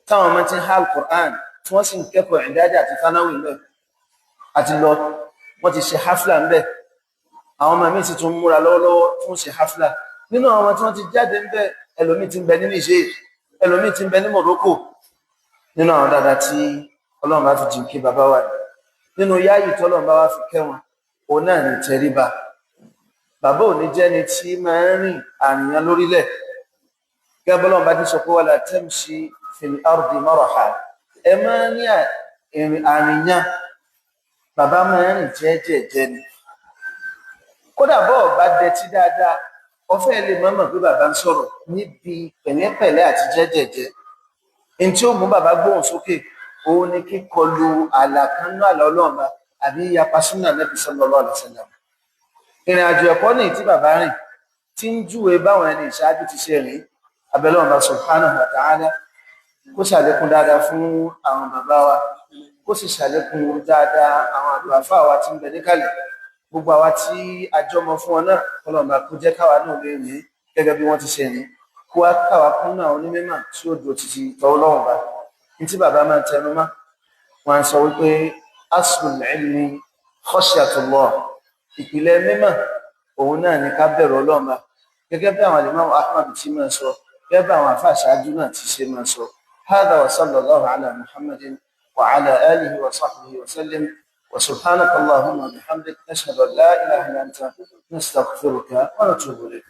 táwọn ọmọ ti ń há Al-Qur'an, tí wọ́n sì ń kẹ́kọ̀ọ́ ìdájà àti thanawi ń bẹ̀ àti lọ. Wọ́n ti ṣe hafla ń bẹ̀. Àwọn ọmọ mi sì tún múra lọ́wọ́lọ́wọ́ tí wọ́n ṣe hafla. Nínú àwọn ọmọ tí wọ́n ti jáde ń bẹ̀, ẹlòmíì ti ń bẹ ní Niger, ẹlòmíì ti ń bẹ ní Morocco. Nínú àwọn dáadáa tí Ọlọ́run bá fi jìnkí bàbá wa ni. Nínú yáàyè tọ́lọ́run bá wá fi kẹ́ wọn, òun náà ní tẹríba. Bàbá ò ní jẹ́ni tí máa ń rìn àrìyàn lórílẹ̀. Gẹ́gẹ́ bọ́lọ́run bá ti sọ pé wala tamshi fil ardi maraha, ẹ máa ń ní àrìyàn. Bàbá máa ń rìn jẹ́jẹ̀jẹ́ ni. Kódà bọ́ọ̀ bá dẹtí dáadáa, ọfẹ́ lè mọ̀mọ̀ pé bàbá ń sọ̀rọ̀ níbi pẹ̀lẹ́pẹ̀lẹ́ àti jẹ́jẹ̀jẹ́. Ní tí ó mú bàbá gbóhùn sókè, òun ni kíkọlu àlà kan náà àlà Ọlọ́run bá àbí yapa súnà Nábì sallallahu alaihi wasallam. Ìrìn àjò ẹ̀kọ́ ní tí bàbá rìn tí ń júwe báwọn ẹni ìṣáájú ti ṣe rìn. Abẹ́lọ́run bá subhanahu wa ta'ala kó ṣàlékún dáadáa fún àwọn bàbá wa, kó sì ṣàlékún dáadáa àwọn àlùfáà wa tí ń bẹ níkàlẹ̀, gbogbo àwa tí a jọmọ fún wọn náà, Ọlọ́run bá kó jẹ́ káwa náà lè rìn gẹ́gẹ́ bí wọ́n ti ṣe rìn, kó wá káwa kún náà onímọ̀ tí ó dúró títí tọwọ́ lọ́wọ́ bá. Ní tí bàbá máa ń tẹnu mọ́, wọn sọ wípé aslul ilmi khashyatullah, ìpìlẹ̀ mímọ̀ òun náà ní ká bẹ̀rù Ọlọ́run bá, gẹ́gẹ́ bí àwọn Imam Ahmad ti máa sọ, gẹ́gẹ́ bí àwọn àfáà ṣáájú náà ti ṣe máa sọ. Hadha wa sallallahu ala Muhammadin wa ala alihi wa sahbihi wa sallim. وسبحانك اللهم وبحمدك، نشهد ان لا اله الا انت، نستغفرك ونتوب اليك.